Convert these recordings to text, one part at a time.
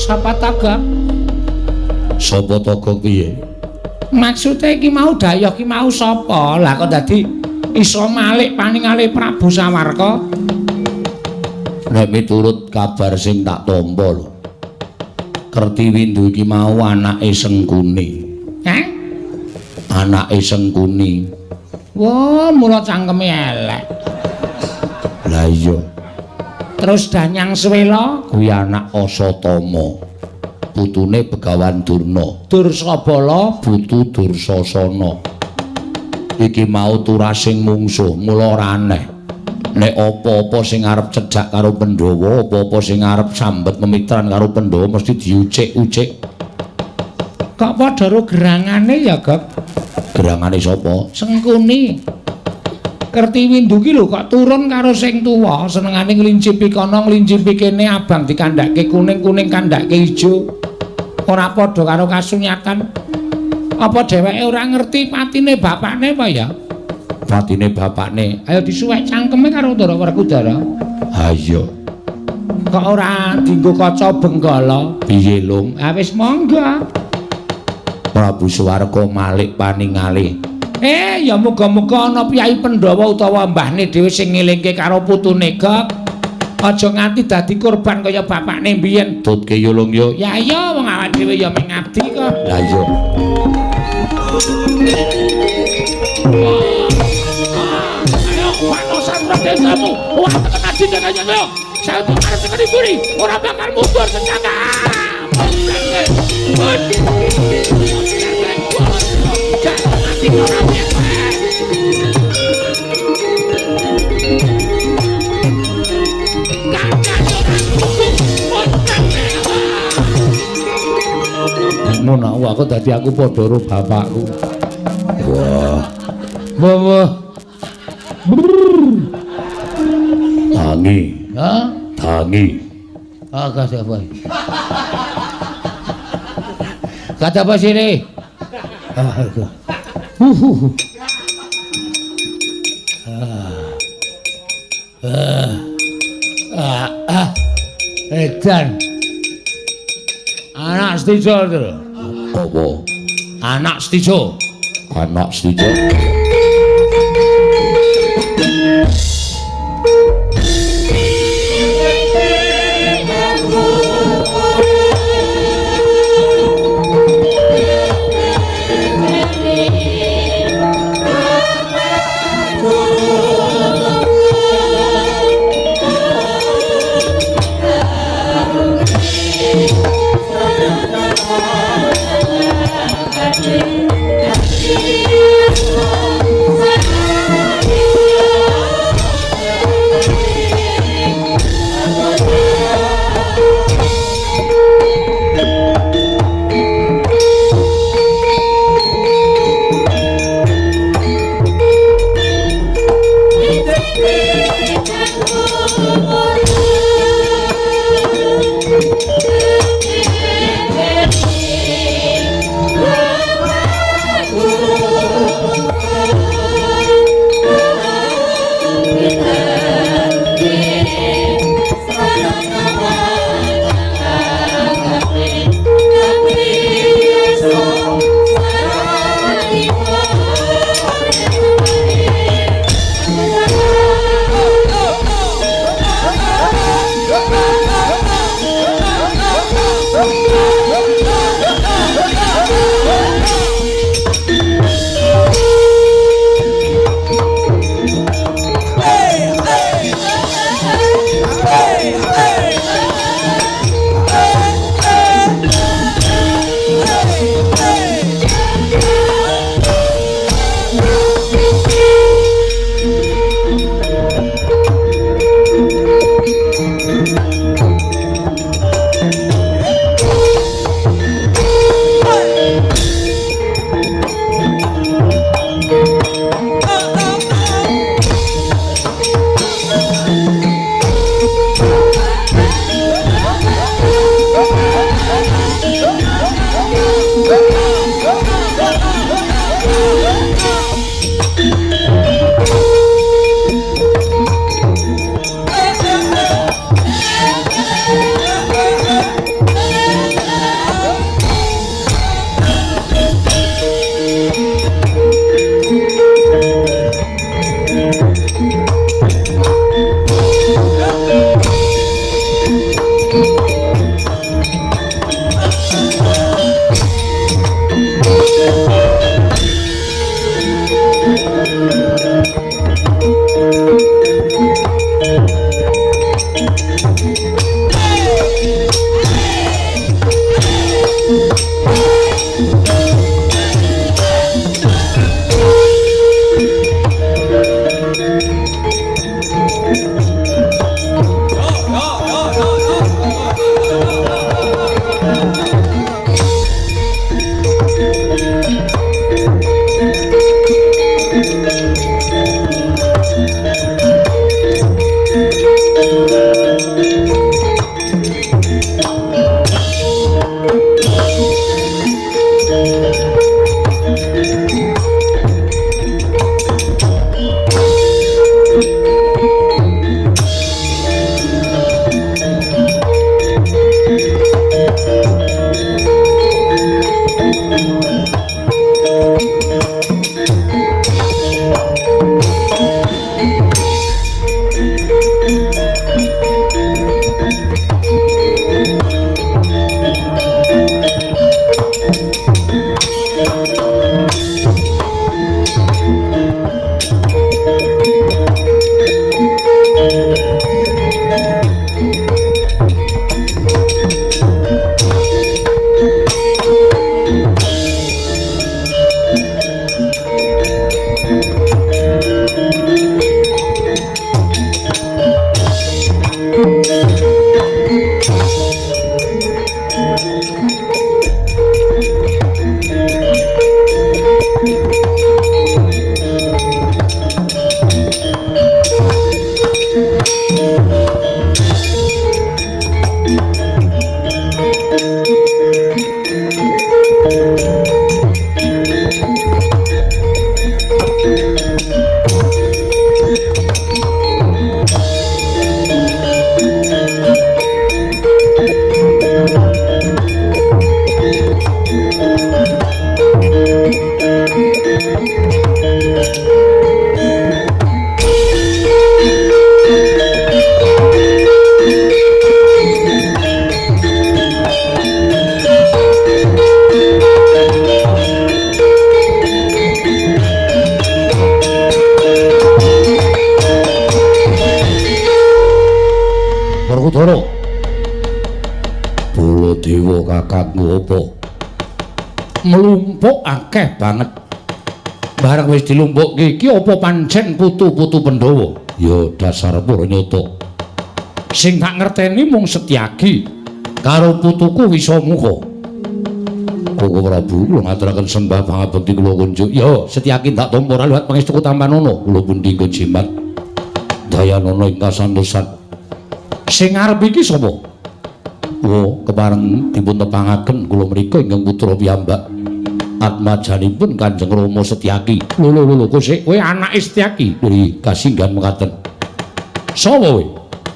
Sapa ta, Gok? Sapa ta, Gok, piye? Maksude iki mau dayoh ki mau sapa? Lah kok dadi iso malik paningale Prabu Sawarka? Nek miturut kabar sing tak tampa lho. Kertiwindu iki mau anake Sengkuni. Heh? Anake Sengkuni. Wah, mula cangkeme elek. Lah iya. Terus Danyang Swela kuwi anak Asatama. Putune Begawan Durna. Dursabala putu Dursasana. Iki mau turasing mungsuh, mula ora aneh. Nek apa-apa sing arep cedhak karo Pandhawa, apa-apa sing arep sambet memitran karo Pandhawa mesti diucik-ucik. Kok padha ro gerangane ya, Gok? Gerangane sapa? Sengkuni. Kertiwindu ki lho kok turun karo sing tuwa, senengane nglincipi kono, nglincipi kene, abang dikandhake kuning, kuning kandhake ijo. Ora padha karo kasunyatan. Apa dheweke ora ngerti patine bapakne apa ya? Patine bapakne. Ayo disuwek cangkeme karo Ndara Werkudara. Ha iya. Kok ora dienggo kaca benggala? Piye, Lung? Ha wis monggo. Prabu Suwarka malik paningale. Ya muga-muga ana piyai Pandhawa utawa mbahne dhewe sing ngelingke karo putune, Gok. Aja nganti dadi korban kaya bapakne mbiyen. Tutke yo, Lung, yo. Ya iya, wong awake dhewe ya mung ngabdi kok. Lah iya. Ayo panosan desamu. Wah, tekan adi tekan yo. Saya tuh arep tekan mburi, ora bakal mundur senjata. Ngono aku dadi aku padha karo bapakku. Wah. Wah, wah. Tangi. Hah? Tangi. Ah, kata apa? Kata apa sini? Ah, Edan. Anak Stijo itu. Apa? Anak Stijo. Anak Stijo. Baladewa kakangku apa? Mlumpuk akeh banget. Bareng wis dilumpukke iki apa pancen putu-putu Pandhawa? Ya dasar purnyata. Sing tak ngerteni mung Setyaki karo putuku Wisamuka. Koko Prabu kula ngaturaken sembah pangabekti kula kunjuk. Ya, Setyaki tak tampa ora liwat pangestuku tampanana. Kula pundi nggo jimat. Dayanana ing kasantosan. Sing arep iki sapa? Wo, kepareng dipun tepangaken kula mriku ingkang putra piyambak. Atmajanipun Kanjeng Rama Setyaki. Lho lho lho, kok kowe anake Setyaki? Nggih, kasinggan mekaten. Sapa kowe?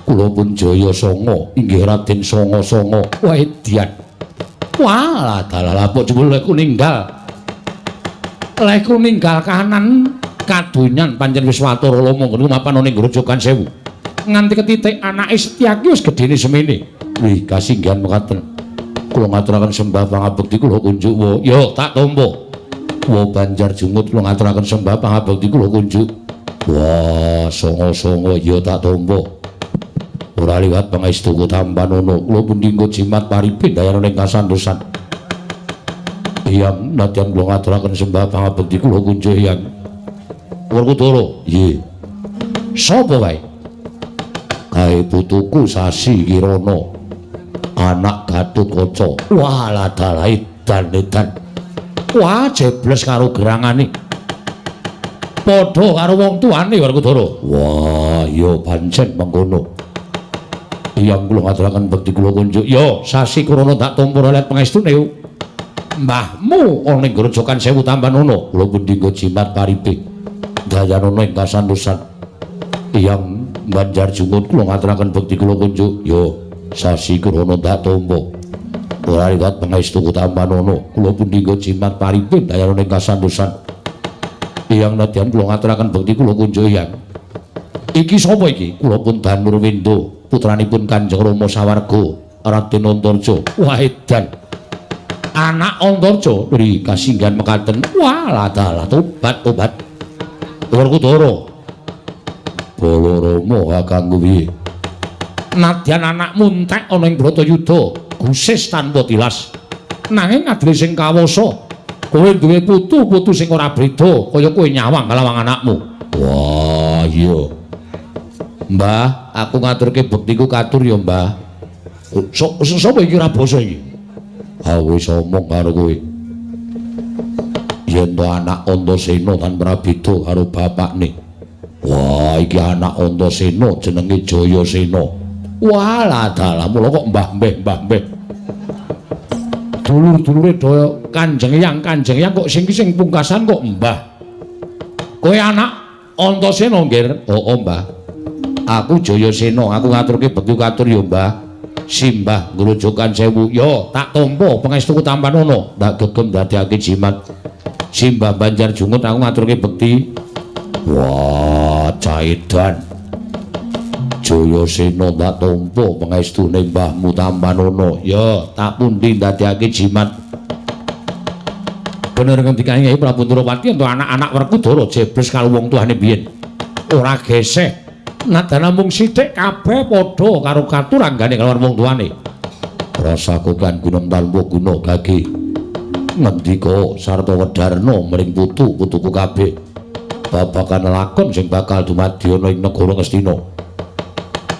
Kula pun Jaya Sanga, inggih Raden Sanga-Sanga. Wah, edian. Wah, dalah lapuk jebul leku ninggal. Leku ninggal kahanan kadonyan pancen wis watara lomo ngene mapan ana ing Grojogan Sewu. Nganti ketitik anake Setyaki wis gedene semene. Wih, kasinggihan mekaten. Kula ngaturaken sembah pangabekti kula kunjuk. Wo, yo tak tampa. Wo Banjar Jungut kula ngaturaken sembah pangabekti kula kunjuk. Wah, songo-songo ya tak tampa. Ora liwat pangestuku tampanana. Kula pundi nggo jimat paripin dayana ing kasantosan. Eyang nadyan kula ngaturaken sembah pangabekti kula kunjuk eyang. Werkudara, nggih. Sapa wae? Kae putuku Sasi Kirana. Anak Gatotkaca. Wah, dalah edan edan. Wah, jebles karo gerangane. Padha karo wong tuane Werkudara. Wah, ya pancen mengkono. Eyang kula ngaturaken bekti kula kunjuk. Ya, Sasi Kirana tak tampa let pangestune. Mbahmu ana ing Grojogan Sewu tampanana. Kula pundi nggo jimat paripe. Dayanana ing kasantosan. Eyang Banjar Jungut kula ngaturaken bekti kula kunjuk. Ya, Sasi Kirana tak tampa. Ora liwat pangestuku tampanana. Kula pundi nggo jimat paripe dayanana ing kasantosan. Eyang nadyan kula ngaturaken bekti kula kunjuk eyang. Iki sapa iki? Kula pun Danurwenda, putranipun Kanjeng Rama Sawarga, Raden Antarja. Wah, edan. Anak Antarja nggih kasinggihan mekaten. Wah, dalah tobat tobat. Werkudara. Balarama kakangku piye? Nadyan anakmu entek ana ing Bratayuda, gusis tanpa tilas. Nanging adile sing kawasa, kowe duwe putu-putu sing ora breda kaya kowe nyawang kalawang anakmu. Wah, iya. Mbah, aku ngaturke bektiku katur ya, Mbah. Sapa iki ora basa iki? Ah, wis omong karo kowe. Yen to anak Antasena tanpa beda karo bapakne. Wah, iki anak Antasena jenenge Jayasena. Wah, dalah mula kok mbah mbeh mbah mbeh. Dulur-dulure do Kanjeng Eyang, Kanjeng Eyang kok sing sing pungkasan kok mbah. Kowe anak Antasena, Nggir? Heeh, Mbah. Aku Jayasena, aku ngaturke bekti katur ya, Mbah. Simbah Grojogan Sewu. Ya, tak tampa pangestuku tampanana. Tak gegem dadekake jimat. Simbah Banjar Jungut aku ngaturke bekti. Wah, caedan. Jayasena tak tampa pangestune mbahmu tampanana. Ya, tak pundi ndadekake jimat. Bener ngendikane Kyai Prabu Ndrawati ento anak-anak Werkudara jebles karo wong tuane biyen. Ora geseh. Nadyan namung sithik kabeh padha karo katuranggane karo wong tuane. Rasaku kan gunung tanpa guna gage. Ngendika sarta wedarna mring putu-putuku kabeh. Babagan lakon sing bakal dumadi ana ing negara Ngastina.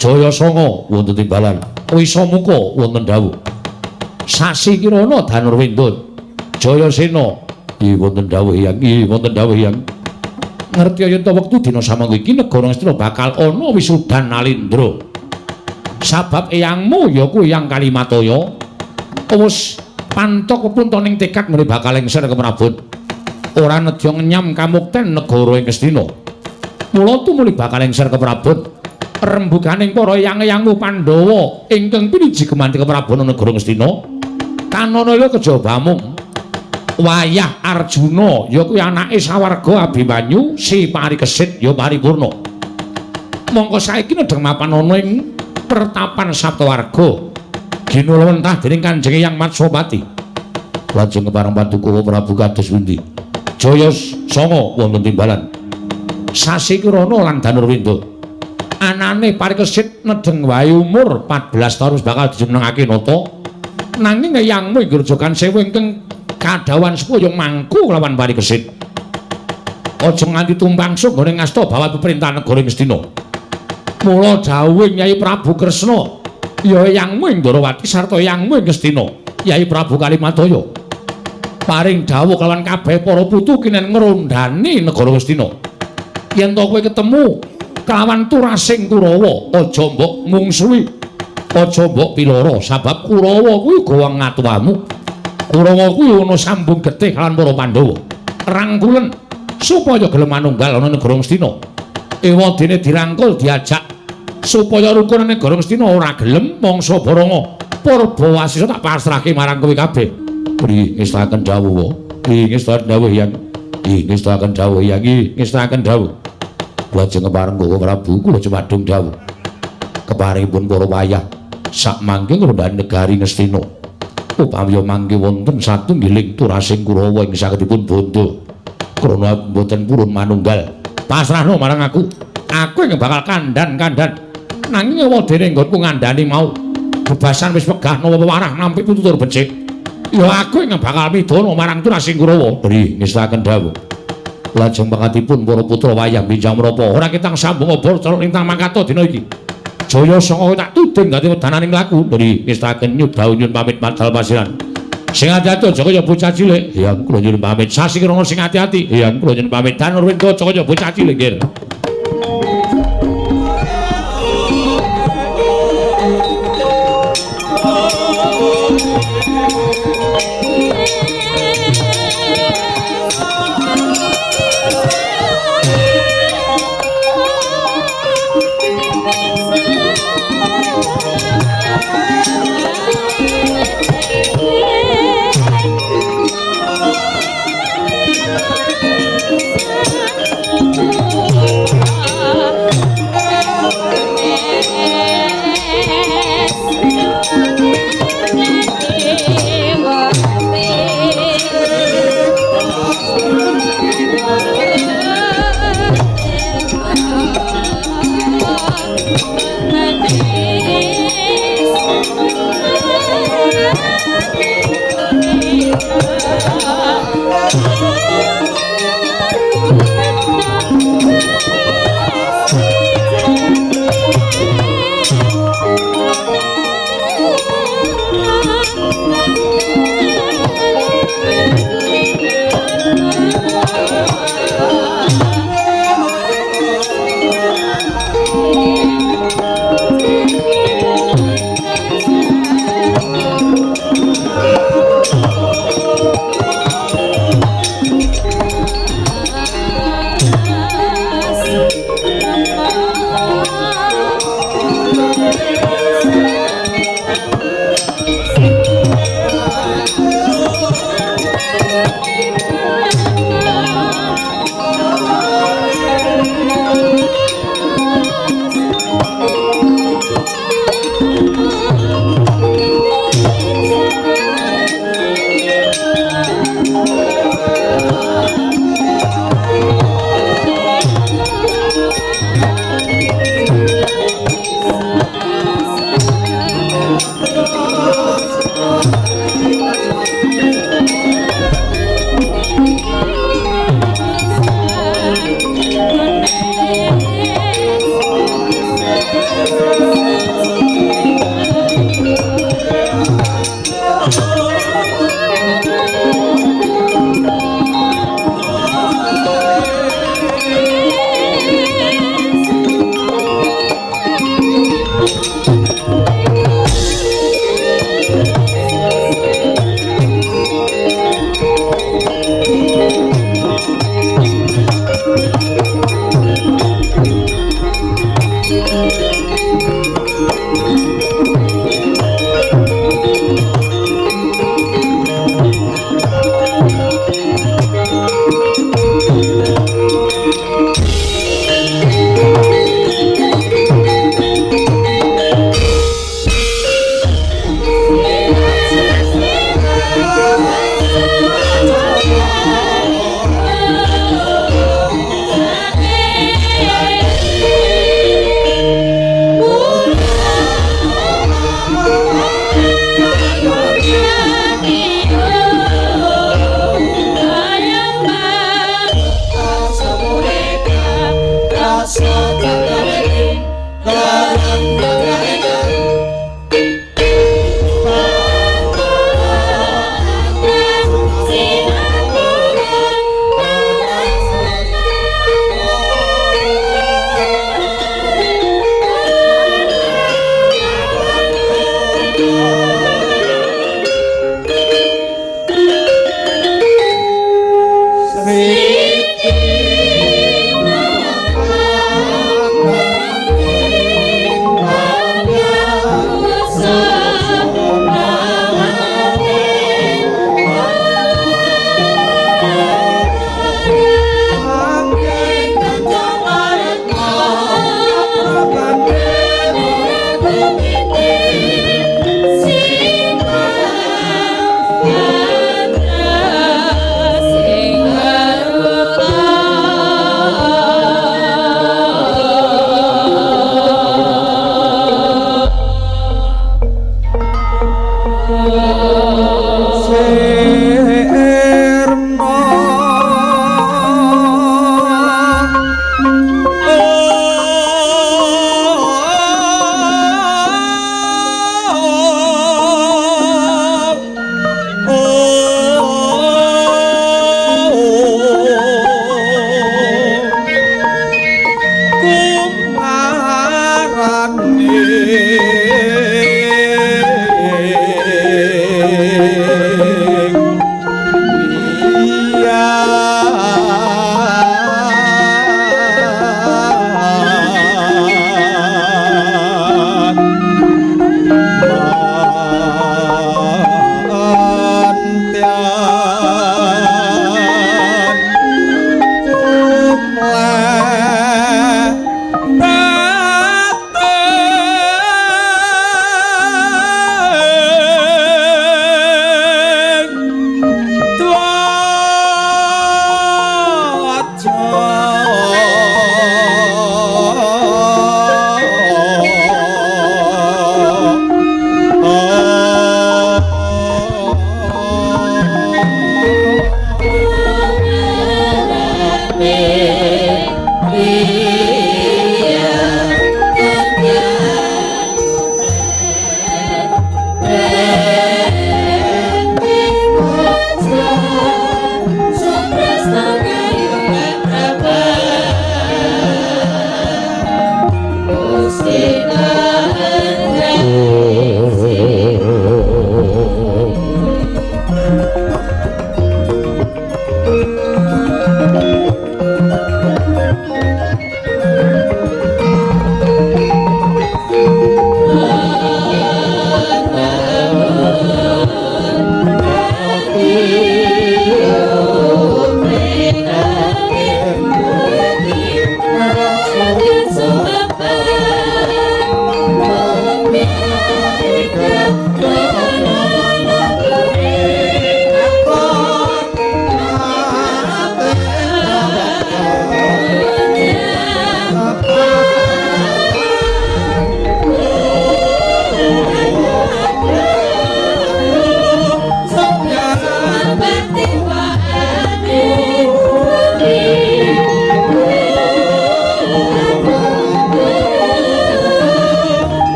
Jaya Sanga wonten timbalan, Wisamuka wonten dawuh. Sasi Kirana Danurwenda, Jayasena nggih wonten dawuh Hyang, nggih wonten dawuh Hyang. Ngerti yen to wektu dina samangga iki negara Ngastina bakal ana wisudan Nalendra. Sabab eyangmu ya kuwi Eyang Kalimataya wis pantok pepuntoning tekad ngene bakal lengser ke Prabon. Ora nedya ngenyam kamukten negara ing Ngastina. Mula tumuli bakal lengser ke Prabon. Rembuganing para eyang-eyangmu Pandhawa ingkang piniji gemanti ke Prabon negara Ngastina. Kanana ya kejaba mung wayah Arjuna ya kuwi anake sawarga Abimanyu si Parikesit ya paripurna. Mongko saiki nedheng mapan ana ing pertapan Saptawarga. Ginulwentah dening Kanjeng Eyang Matsapati. Lajeng kepareng paduka Prabu kados pundi? Jaya Sanga wonten timbalan. Sasi Kirana lan Danurwenda. Anane Parikesit nedheng wae umur 14 taun wis bakal dijumenengake nata. Nanging eyangmu ing Grojogan Sewu ingkang kadhawan supaya mangku kelawan parikesit. Aja nganti tumpang nggone ngasta bawat pemerintahan negara Ngastina. Mula dawuhing Yai Prabu Kresna, ya eyangmu ing Ndorowati sarta eyangmu ing Ngastina, Yai Prabu Kalimadaya. Paring dawuh kelawan kabeh para putu kinen ngrondhani negara Ngastina. Yen to kowe ketemu kelawan turasing Kurawa, aja mbok mungsuhi, aja mbok piloro, sabab Kurawa kuwi uga wong ngatuwamu. Kurawa kuwi ana sambung getih kelawan para Pandhawa. Rangkulen supaya gelem manunggal ana negara Ngastina. Ewadene dirangkul diajak supaya rukun negara Ngastina ora gelem mangsa Baranga. Purba Wasisa tak pasrahke marang kowe kabeh. Pri ngestakaken dawuh. Pri ngestakaken dawuh Hyang. Ih ngestakaken dawuh Hyang. Ih ngestakaken dawuh. Kula ajeng kepareng Bapak Prabu kula jumadung dawuh. Keparingipun para wayah sak mangke ngrondhani negari Ngastina. Upami mangke wonten satunggiling turasing Kurawa ing sagedipun bondo. Krana mboten purun manunggal. Pasrahno marang aku. Aku ing bakal kandhan-kandhan. Nanging ewadene nggonku ngandhani mau. Bebasan wis wegah nawa wewarah nampi pitutur becik. Ya aku ing bakal midana marang turasing Kurawa. Bri ngestakaken dawuh. Lajeng pangkatipun para putra wayah binjang menapa ora ketang sambung obor celuk lintang mangkata dina iki. Jaya sanga tak tuding dadi wedananing laku. Bri ngestakaken nyudaun nyun pamit madal pasiran. Sing ati-ati aja kaya bocah cilik. Ya kula nyuwun pamit. Sasi kirana sing ati-ati. Ya kula nyuwun pamit. Danurwinda aja kaya bocah cilik nggih. Oh.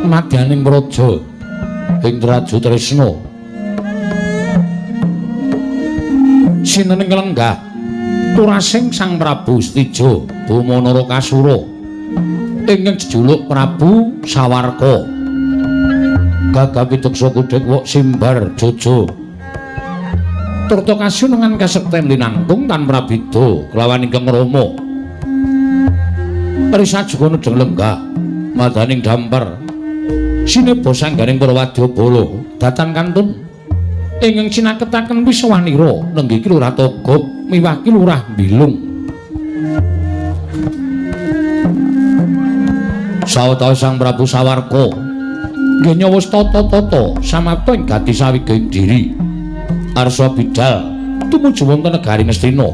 Madyaning praja ing Traju Tresna sinening lenggah turasing Sang Prabu Setija Bama Narakasura ingkang jejuluk Prabu Sawarka gagah pideksa kudhek wuk simbar jojo turta kasunungan kasekten linangkung tan prabida kelawan ingkang rama risajuga nedheng lenggah madaning dampar sineba sanggaring para wadyabala datan kantun ingkang cinaketaken wisawanira nenggih Ki Lurah Togog miwah Ki Lurah Bilung. Sawetawis Sang Prabu Sawarka nggih nyawos tata-tata samapta ing gati sawiging diri arsa bidal tumuju wonten negari Ngastina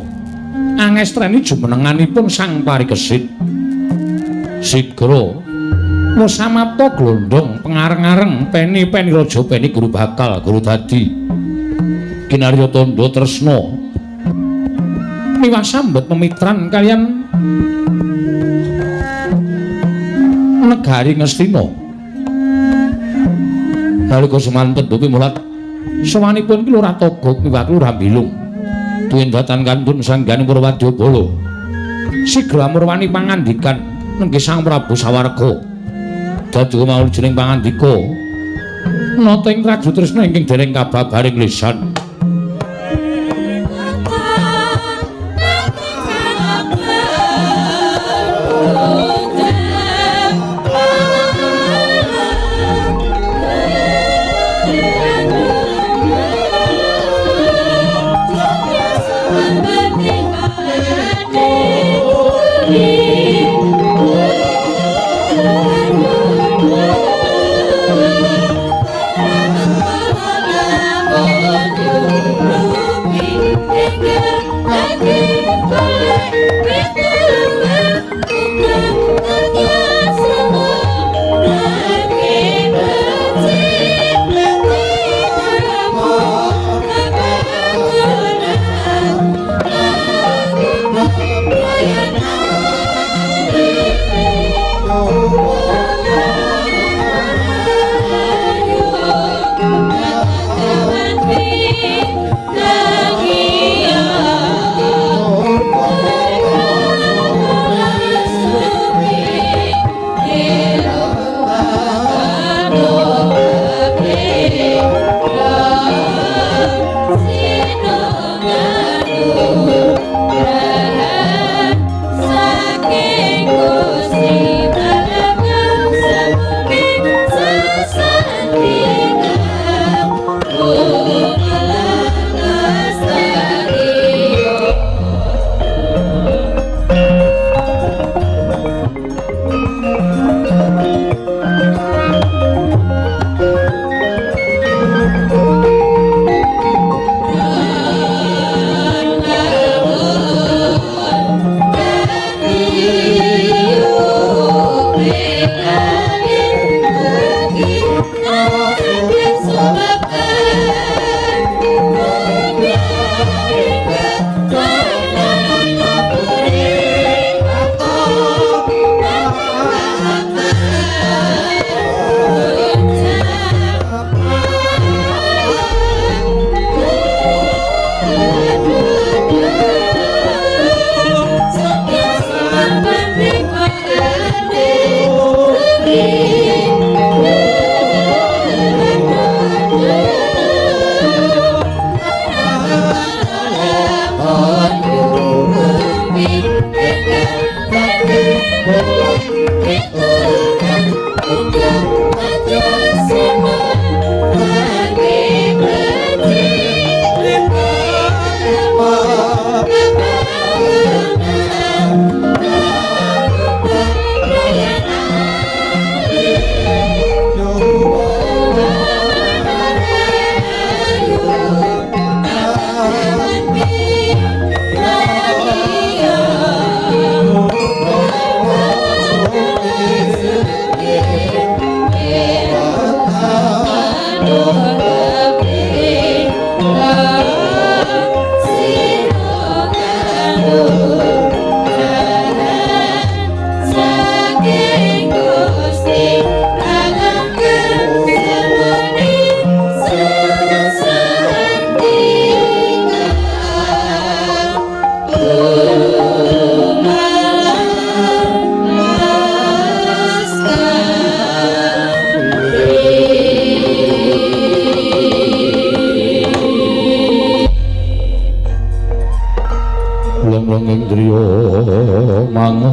angestreni jumenenganipun Sang Parikesit. Sigra wis samapta glondhong pengareng-areng peni-peni raja peni guru bakal guru dadi kinarya tandha tresna miwah sambet memitran kaliyan negari Ngastina. Nalika semanten pimulat sowanipun Ki Lurah Togog miwah Ki Lurah Bilung tuwin datan kantun sangganing para wadyabala sigra murwani pangandikan nenggih Sang Prabu Sawarka. Dadi mawon jeneng pangandika nata ing Traju Tresna ingkang dereng kababaring lisan. Oh,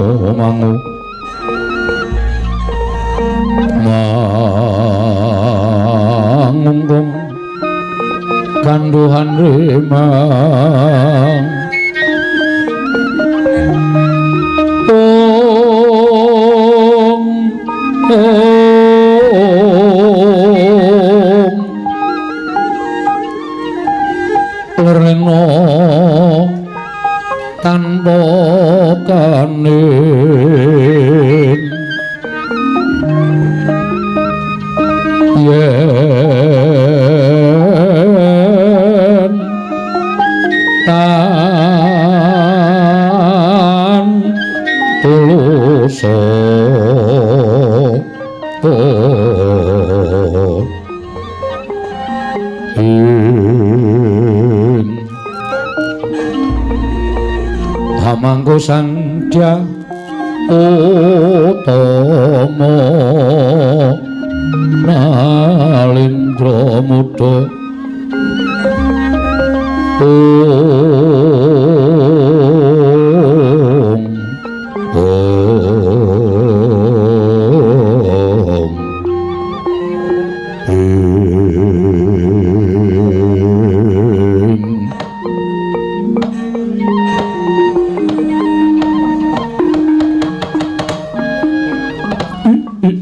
Mangu mangungkung kanduhan rimang ong ong lerena tanpa kanin yen tan tuluso hamangku sandya utama nalindra muda ong ong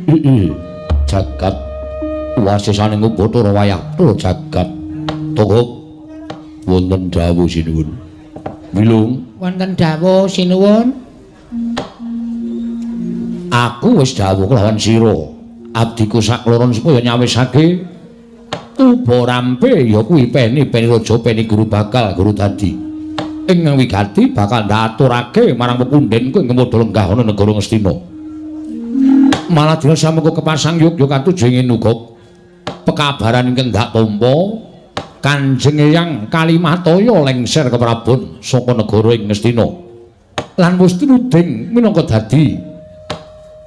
ing jagat wasisaning Bathara wayah jagat togok wonten dawuh sinuwun. Wilung wonten dawuh sinuwun. Aku wis dawuh kelawan sira abdiku sakloron supaya nyawisake uba rampe ya kuwi peni peni raja peni guru bakal guru dadi ing wigati bakal ndaturake marang pepundhenku ing padha lenggah ana negara Ngastina. Malah dina samengko kepasang yuk katuju ing uga pekabaran ingkang dak tampa Kanjeng Eyang Kalimataya lengser keprabon saka negara ing Ngastina lan wis tinuding minangka dadi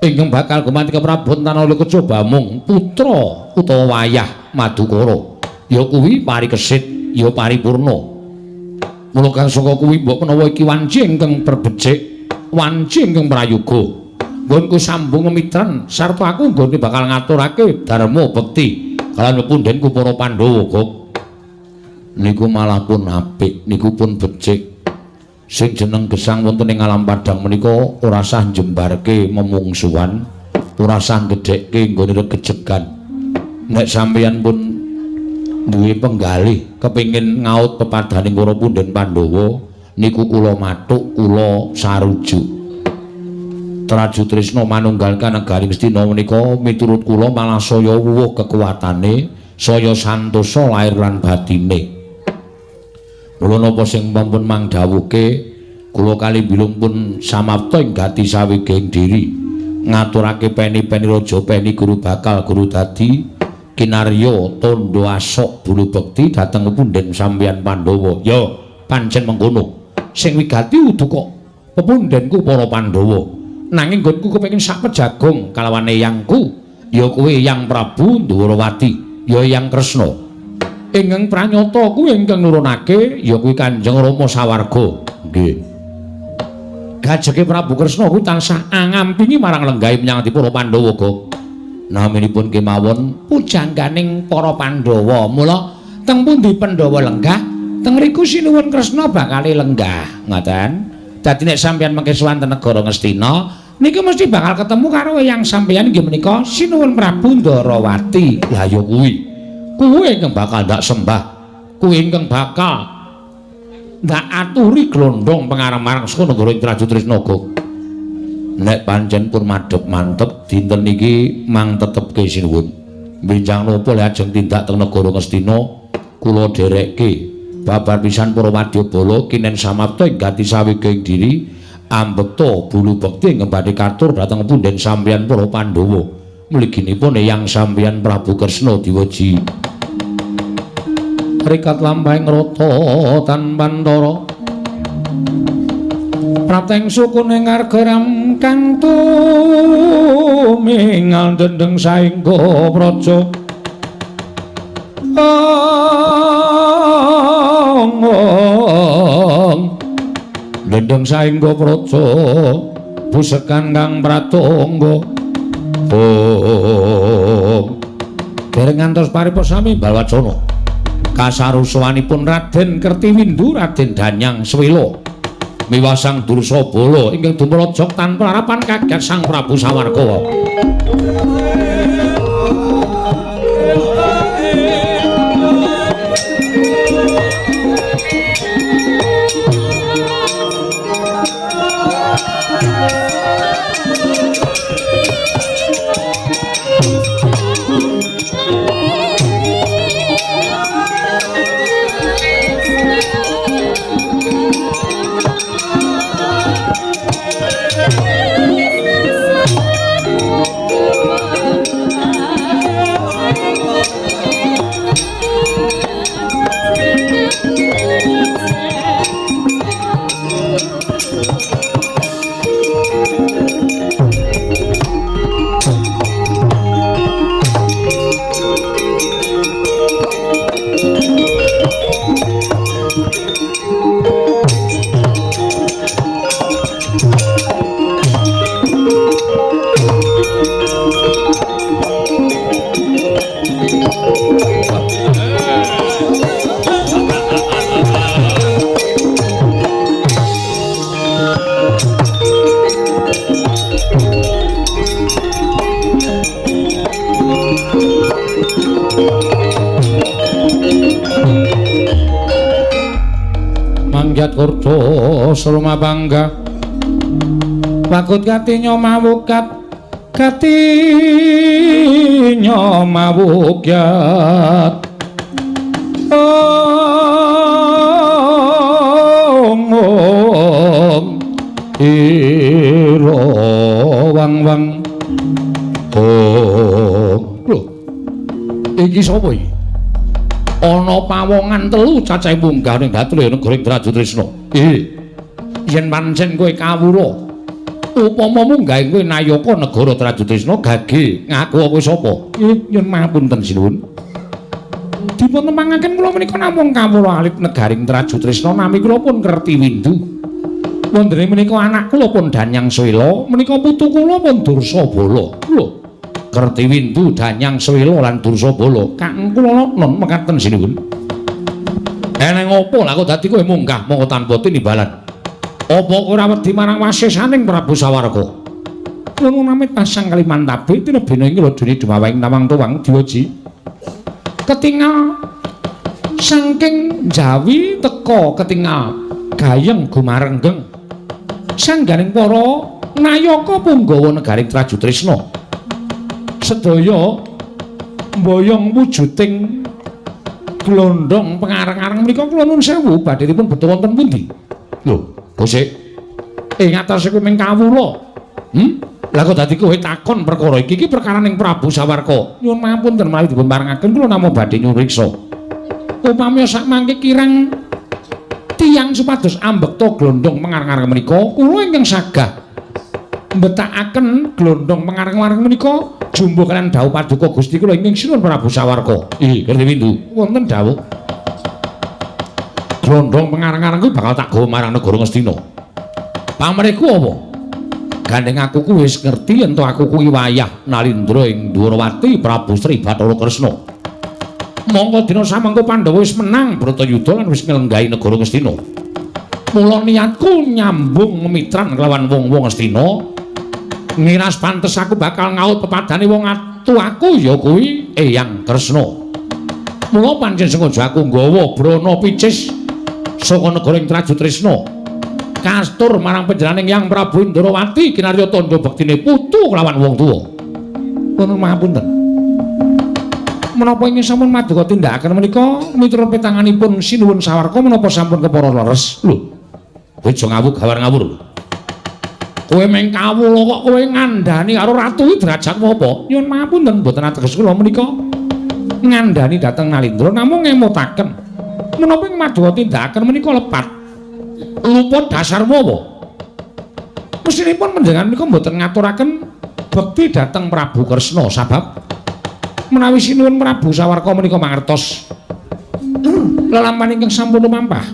ingkang bakal gumanti keprabon tanah kejaba mung putra utawa wayah Madukara ya kuwi Parikesit ya Paripurna. Mula kang saka kuwi mbok menawa iki wanci ingkang perbecik wanci ingkang prayoga nggonku sambung mitran sarta aku nggone bakal ngaturake dharma bekti kalawan pepundhenku para Pandhawa. Niku malah pun apik, niku pun becik. Sing jeneng gesang wonten ing alam padhang menika ora sah njembarke memungsuhan, ora sah gedhekke nggone regejegan. Nek sampeyan pun duwe penggalih kepengin ngaut pepadaning para punden Pandhawa, niku kula mathuk, kula sarujuk. Traju Trisna manunggal kanegari Ngastina menika miturut kula malah saya wuwuh kekuatane, saya santosa lair lan batine. Mula napa sing sampun mangdhawuhke kula kali bilung pun samapta ing gati saweging diri ngaturake peni-peni raja peni guru bakal guru dadi kinarya tandha asok bulu bekti dhateng pepundhen sampeyan Pandhawa. Ya pancen mengkono. Sing wigati udu kok pepundhenku para Pandhawa. Nanging nggonku kepengin sak pejagung kalawan eyangku ya kuwi Eyang Prabu Ndhurawati ya Eyang Kresna ingkang pranyata kuwi ingkang nurunake ya kuwi Kanjeng Rama sawarga. Nggih. Gajeke Prabu Kresna kuwi tansah angampingi marang lenggahe menyang para Pandhawa kok. Naminipun kemawon pujangganing para Pandhawa. Mula teng pundi Pandhawa lenggah teng riku sinuwun Kresna bakale lenggah. Ngoten. Dadi nek sampeyan mengke sowan teng negara Ngastina niku mesti bakal ketemu karo eyang sampeyan inggih menika Sinuwun Prabu Ndharawati. Lah ya kuwi. Kuwi ingkang bakal ndak sembah. Kuwi ingkang bakal ndak aturi glondhong pengarang-marang saka negara Traju Trisnaga. Nek pancen pun madhep mantep dinten iki mang tetepke sinuwun. Benjang napa le ajeng tindak teng negara Ngastina kula dherekke babar pisan para wadyabala kinen samapta ing gati saweging diri ambekta bulu bekti ingkang badhe katur dhateng punden sampeyan para Pandhawa. Mliginipun eyang sampeyan Prabu Kresna diweji. Rikat lampahing rata tanpantara Prateng sukune ngargaram kang tumingal dendeng saengga praja. Ong dendeng saengga praja. Busekan kang pratangga. Om. Dereng ngantos paripos sami balwacana. Kasarusuwanipun Raden Kertiwindu, Raden Danyang Swela miwah Sang Dursabala ingkang dumrojok tanpa harapan kaget Sang Prabu Sawarga. Manggiat kurdo surma bangga wakut katinyo mawukat katinyo mawukat ong ong iro wang wang ong. Lho iki sapa iki? Ana pawongan telu cacahe munggah ning gatre negara Trajutrisna. Yen pancen kowe kawula, upama munggahe kowe nayaka negara Trajutrisna gage ngaku kowe sapa? Nyuwun mapunten sinuwun. Dipun temangaken kula menika namung kawula alit negaring Trajutrisna, nami kula pun Kertiwindu. Wondene menika anak kula pun Danyang Swela, menika putu kula pun Dursabala. Lho, Kertiwindu, Danyang Swela lan Dursabala kang kula non mekaten sinuwun. Eneng apa lah kok dadi kowe munggah mongko tanpa tinimbalan? Apa kowe ora wedi marang wasesaning Prabu Sawarga? Nuwun amit pasang kalimantabe tinebena ing ladune dumaweng nawang tuwang diwaji. Ketingal saking Jawi teka ketingal gayeng gumarenggeng sangganing para nayaka punggawa negaring Trajutrisna. Sedaya mboyong wujuding glondhong pengareng-areng menika kula nuwun sewu badhenipun beto wonten pundi? Lho, Gusik. Ing atase kowe ming kawula. Lah kok dadi kowe takon perkara iki iki perkaraning Prabu Sawarga. Nyuwun mapunten menawi dipun parengaken kula namung badhe nyuriksa. Upami sak mangke kirang tiyang supados ambekta glondhong pengareng-areng menika kula ingkang sagah mbetakaken glondhong pengareng-areng menika jumbuh kalian dawuh paduka Gusti kula ingkang sinuwun Prabu Sawarga. Kertiwindu, wonten dawuh. Glondhong pengareng-areng kuwi bakal tak gawa marang negara Ngastina. Pamrihku apa? Gandeng aku kuwi wis ngerti yen to aku kuwi wayah Nalindra ing Dwarawati Prabu Sri Bathara Kresna. Mongko dina samangko Pandhawa wis menang Bratayuda lan wis nglenggahi negara Ngastina. Mula niatku nyambung mitran kelawan wong-wong Ngastina. Ngiras pantes aku bakal ngaut pepadane wong atuaku ya kuwi Eyang Kresna. Mula pancen sengaja aku nggawa brana picis saka negara ing Trajutrisna. Kastur marang panjenenganing Yang Prabu Indrawati kinarya tandha bektine putu kelawan wong tuwa. Nuwun mahapunten. Menapa ingkang sampun maduka tindakaken menika miturut petanganipun Sinuwun Sawarga menapa sampun kepara leres? Lho, kowe aja ngawur gawar ngawur lho. Kowe meng kawula kok kowe ngandhani karo ratu iki derajatmu apa? Nyuwun mahapunten mboten ateges kula menika ngandhani dhateng Nalindra namung ngemutaken. Menapa ing maduka tindakaken menika lepat? Lupa dasarmu apa? Mestinipun panjenengan menika mboten ngaturaken bekti dhateng Prabu Kresna sabab menawi sinuwun Prabu Sawarga menika mangertos lelampahan ingkang sampun lumampah.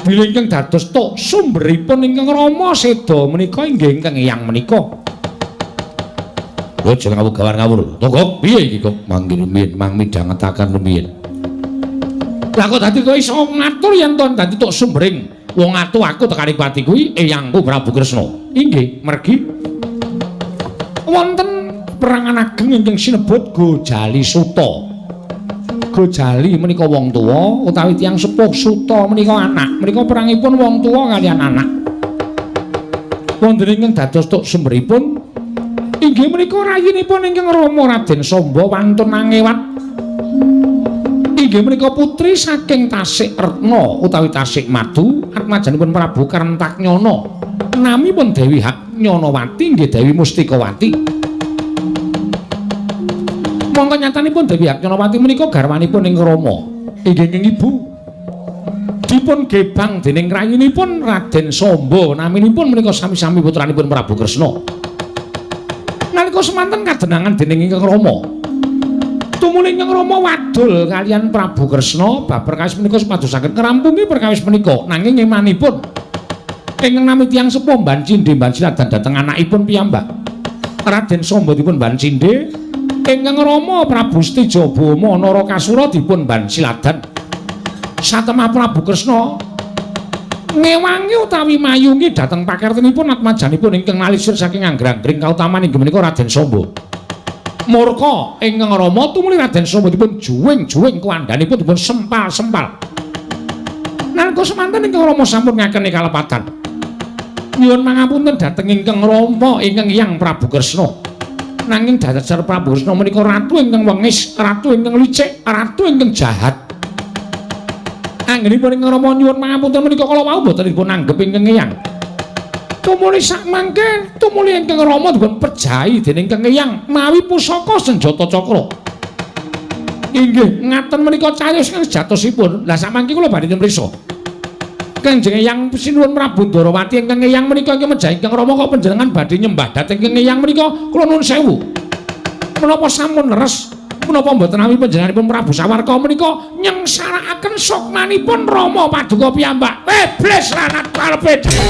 Bilih ingkang dados tok sumberipun ingkang Rama seda menika inggih ingkang Eyang menika. Kowe aja ngawur ngawur. Togok piye iki kok mangke rumiyin mang midhangetaken rumiyin. Lah kok dadi kowe iso ngatur yen to dadi tok sumbering wong atu aku tekani pati kuwi Eyangku Prabu Kresna. Inggih, mergi wonten perangan ageng ingkang sinebut Gojali Suta. Gojali menika wong tuwa utawi tiyang sepuh, Suta menika anak. Menika perangipun wong tuwa kaliyan anak. Wonten ingkang dados tok sumberipun inggih menika rayinipun ingkang Rama Raden Samba wantun angewat. Inggih menika putri saking Tasik Retna utawi Tasik Madu, atmajanipun Prabu Karentaknyana. Namipun Dewi Haknyanawati inggih Dewi Mustikawati. Mongko nyatanipun Dewi Haknyanawati menika garwanipun ing Rama. Inggih ingkang ibu dipun gebang dening rayinipun Raden Samba, naminipun menika sami-sami putranipun Prabu Kresna. Nalika semanten kadenangan dening ingkang Rama, tumuli ingkang Rama wadul kaliyan Prabu Kresna bab perkawis menika supados saged ngrampungi perkawis menika. Nanging emanipun ingkang nami tiyang sepuh mban cindhe mban siladan dhateng anakipun piyambak. Raden Samba dipun mban cindhe, ingkang Rama Prabu Stijabama Narakasura dipun mban siladan. Satemah Prabu Kresna ngewangi utawi mayungi dhateng pakertenipun atmajanipun ingkang nalisir saking anggrang-anggring kautaman inggih menika Raden Samba. Murka ingkang Rama tumuli Raden Samba dipun juwing-juwing kuwandhanipun dipun sempal-sempal. Nalika semanten ingkang Rama sampun ngakeni kalepatan. Nyuwun pangapunten dhateng ingkang Rama ingkang Hyang Prabu Kresna. Nanging dasar Prabu Kresna menika ratu ingkang wengis, ratu ingkang licik, ratu ingkang jahat. Anggenipun ingkang Rama nyuwun pangapunten menika kala wau boten dipun anggep ingkang Eyang. Tumuli sakmangke tumuli ingkang Rama dipun pejahi dening ingkang Eyang mawi pusaka senjata cakra. Inggih ngaten menika cariyos ingkang sejatosipun. Lah sakmangke kula badhe mriksa. Kanjeng Eyang Sinuwun Prabu Ndarawati ingkang Eyang menika ingkang mejahi ingkang Rama kok panjenengan badhe nyembah dhateng ingkang Eyang menika kula nuwun sewu. Menapa sampun leres? Menapa mboten awi panjenenganipun Prabu Sawarka menika nyengsarakaken sukmanipun Rama paduka piyambak. Iblis lanat karepe dhewe.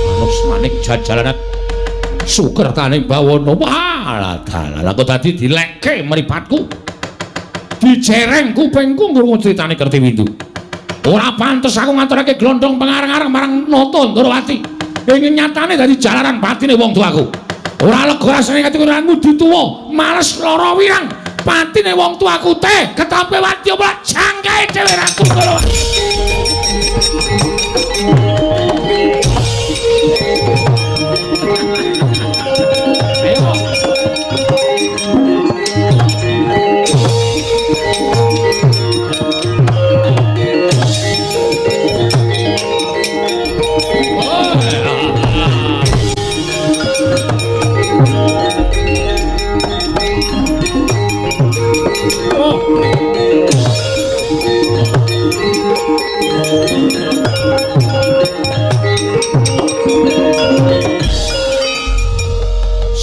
Manus manik jajalanat sukertaning bawana. Walah dalah kok dadi dilekke mripatku. Dijereng kupingku ngrungu critane Kertiwindu. Ora pantes aku ngaturake glondhong pengarang-arang marang Nata Ndarawati. Ing nyatane dadi jalaran batine wong tuaku. Ora lega rasane ati kuranmu dituwa, males lara wirang. Patine wong tuaku teh ketampe wadya apa jangkae dhewe Ratu Ndarawati.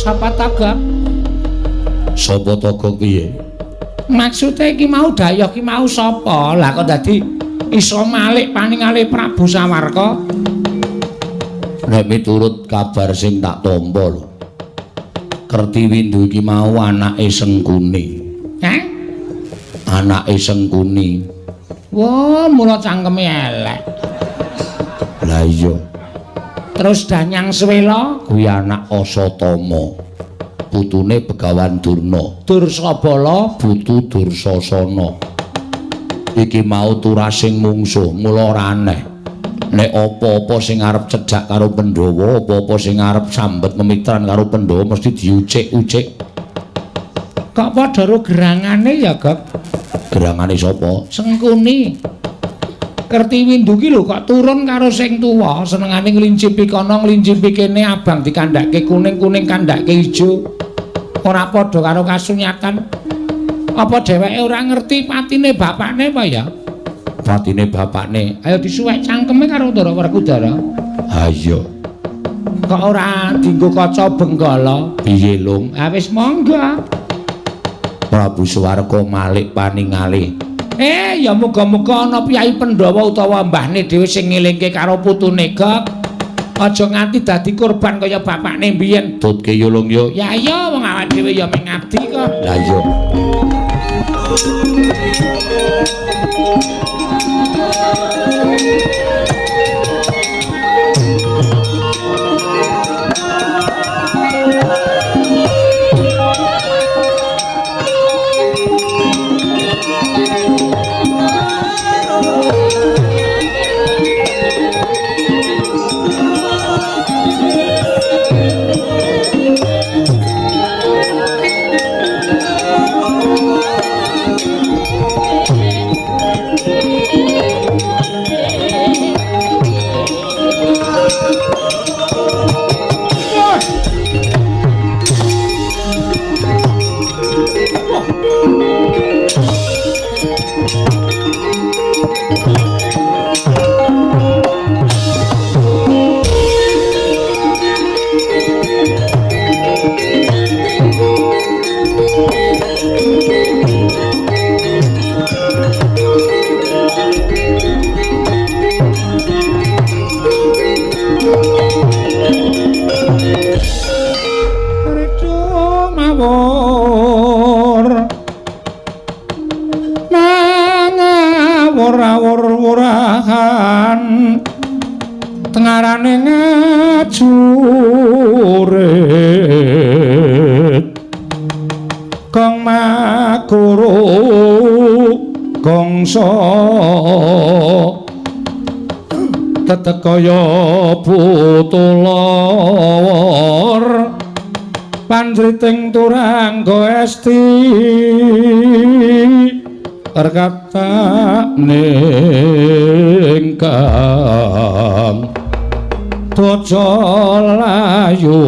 Sapa Togok? Sapa Togok piye? Maksude iki mau dayoh ki mau sapa? Lah kok dadi iso malik paningale Prabu Sawarka? Nek miturut kabar sing tak tampa lho. Kertiwindu iki mau anake Sengkuni. Heh? Anake Sengkuni. Wah, mula cangkeme elek. Lah iya. Terus Danyang Swela kuwi anak Asatama. Putune Begawan Durna. Dursabala putu Dursasana. Iki mau turasing mungsuh, mula ora aneh. Nek apa-apa sing arep cedhak karo Pandhawa, apa-apa sing arep sambet memitran karo Pandhawa mesti diucik-ucik. Kok padha ro gerangane ya, Gok? Gerangane sapa? Sengkuni. Kertiwindu ki lho kok turun karo sing tuwa, senengane nglincipi kono nglincipi kene, abang dikandhake kuning, kuning kandhake ijo. Ora padha karo kasunyatan. Apa dheweke ora ngerti patine bapakne apa ya? Patine bapakne. Ayo disuwek cangkeme karo Ndara Werkudara. Ha iya. Kok ora dienggo kaca benggala? Piye, Lung? Ha wis monggo. Prabu Suwarka malik paningale. Ya muga-muga ana piyai Pandhawa utawa mbahne dhewe sing ngelingke karo putune Gok. Aja nganti dadi korban kaya bapakne mbiyen. Tutke yo, Lung yo. Ya iya, wong awake dhewe ya mung ngabdi kok. Lah iya. Tengarane ngajurit kang makuru gongso tetekaya putulawar panjriting turangga esti rekatane kang daja layu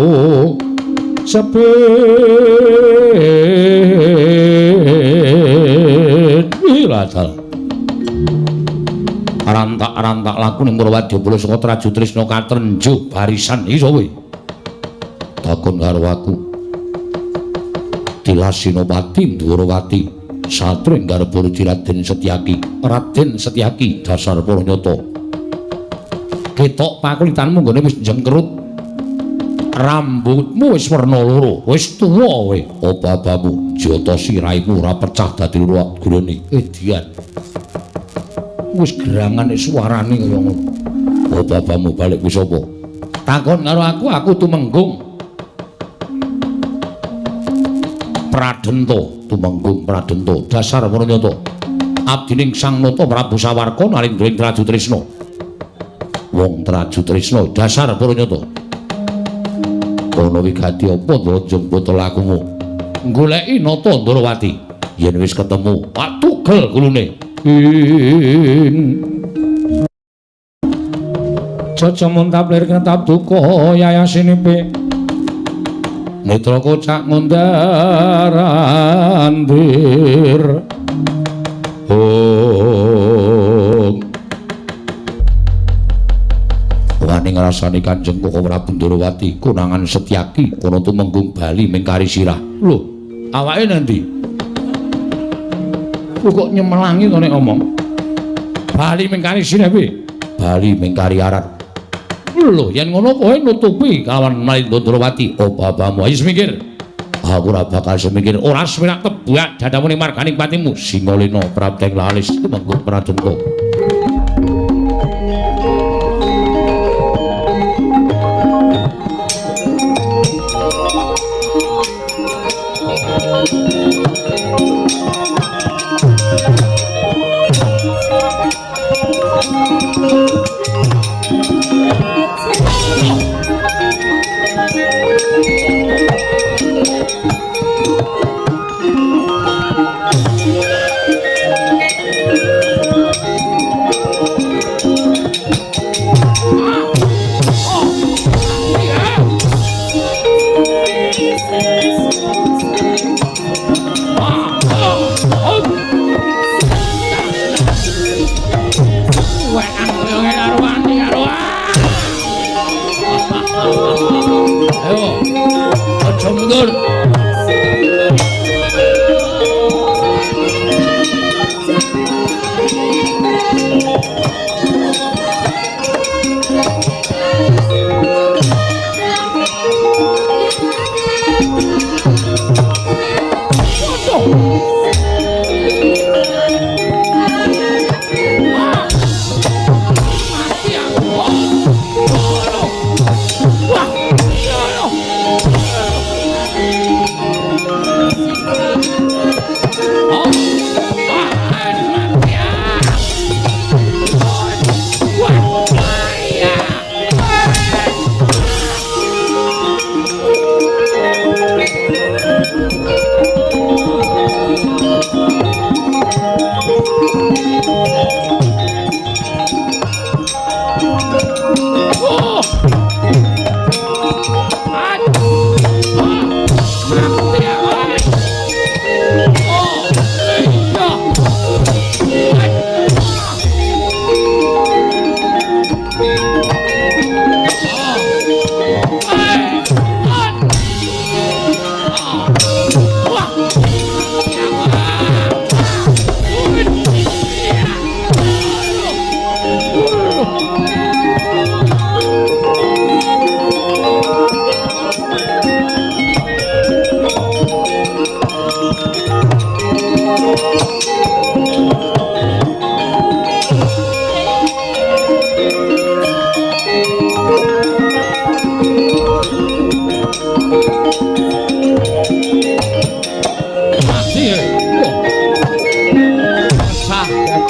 sepit wiladal rantak-rantak laku ning Purwadya saka Traju Trisna katrenjuh barisan iki sapa takon karo aku. Tilas Sinopati Ndhurawati satring garba Raden Setyaki. Raden Setyaki dasar para nyata. Ketok pakulitanmu nggone wis jengkerut. Rambutmu wis werna loro, wis tuwa kowe. Apa abamu jata siraimu ora pecah dadi loro gulune. Edian. Wis gerangan suarane kaya ngono. Apa abamu balik wis apa? Takon karo aku, aku tumenggung Pradenta, tumenggung Pradenta, dasar para nyata. Abdining Sang Nata Prabu Sawarka nalindra ing Traju Trisna. Wong Traju Trisna dasar para nyata. Ana wigati apa ndonjong botol lakumu? Goleki Nata Ndrawati. Yen wis ketemu, tak tugel gulune. Jaja muntap lir ketap duka yayasinipe. Netra kocak ngundar andir. Om. Wani ngrasani Kanjeng Koko Prabu Ndrawati konangan Setyaki kono tumenggung bali mingkari sirah. Lho, awake nandi? Kok nyemelangi to nek ngomong? Bali mingkari sirah piye? Bali mingkari arat. Lho, yen ngono kowe nutupi kawan Nalindra Ndrawati. Apa abamu? Ayo semingkir. Aku ora bakal semingkir. Ora semenak tebak dadamu ning marganing patimu. Singalena Prabdeng Lalis tumenggung Pradenta.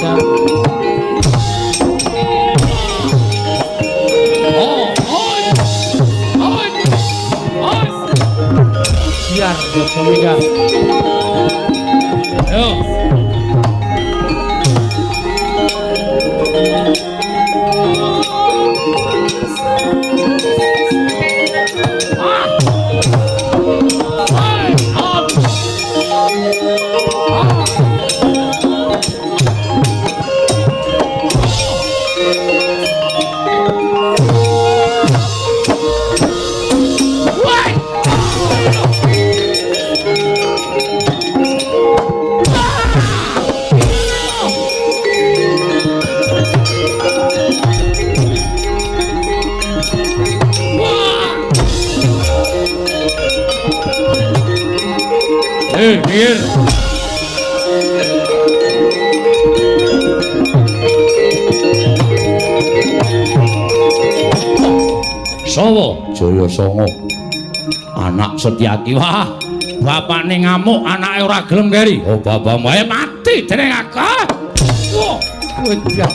Jajal. Oh, oh. Oh. Oh. Biar Jaya. Yo. Minggir. Sawa Jaya Sanga anak Setyaki. Wah, bapane ngamuk anake ora gelem keri. Oh, bapakmu ae mati dening aku. Wah, wedah.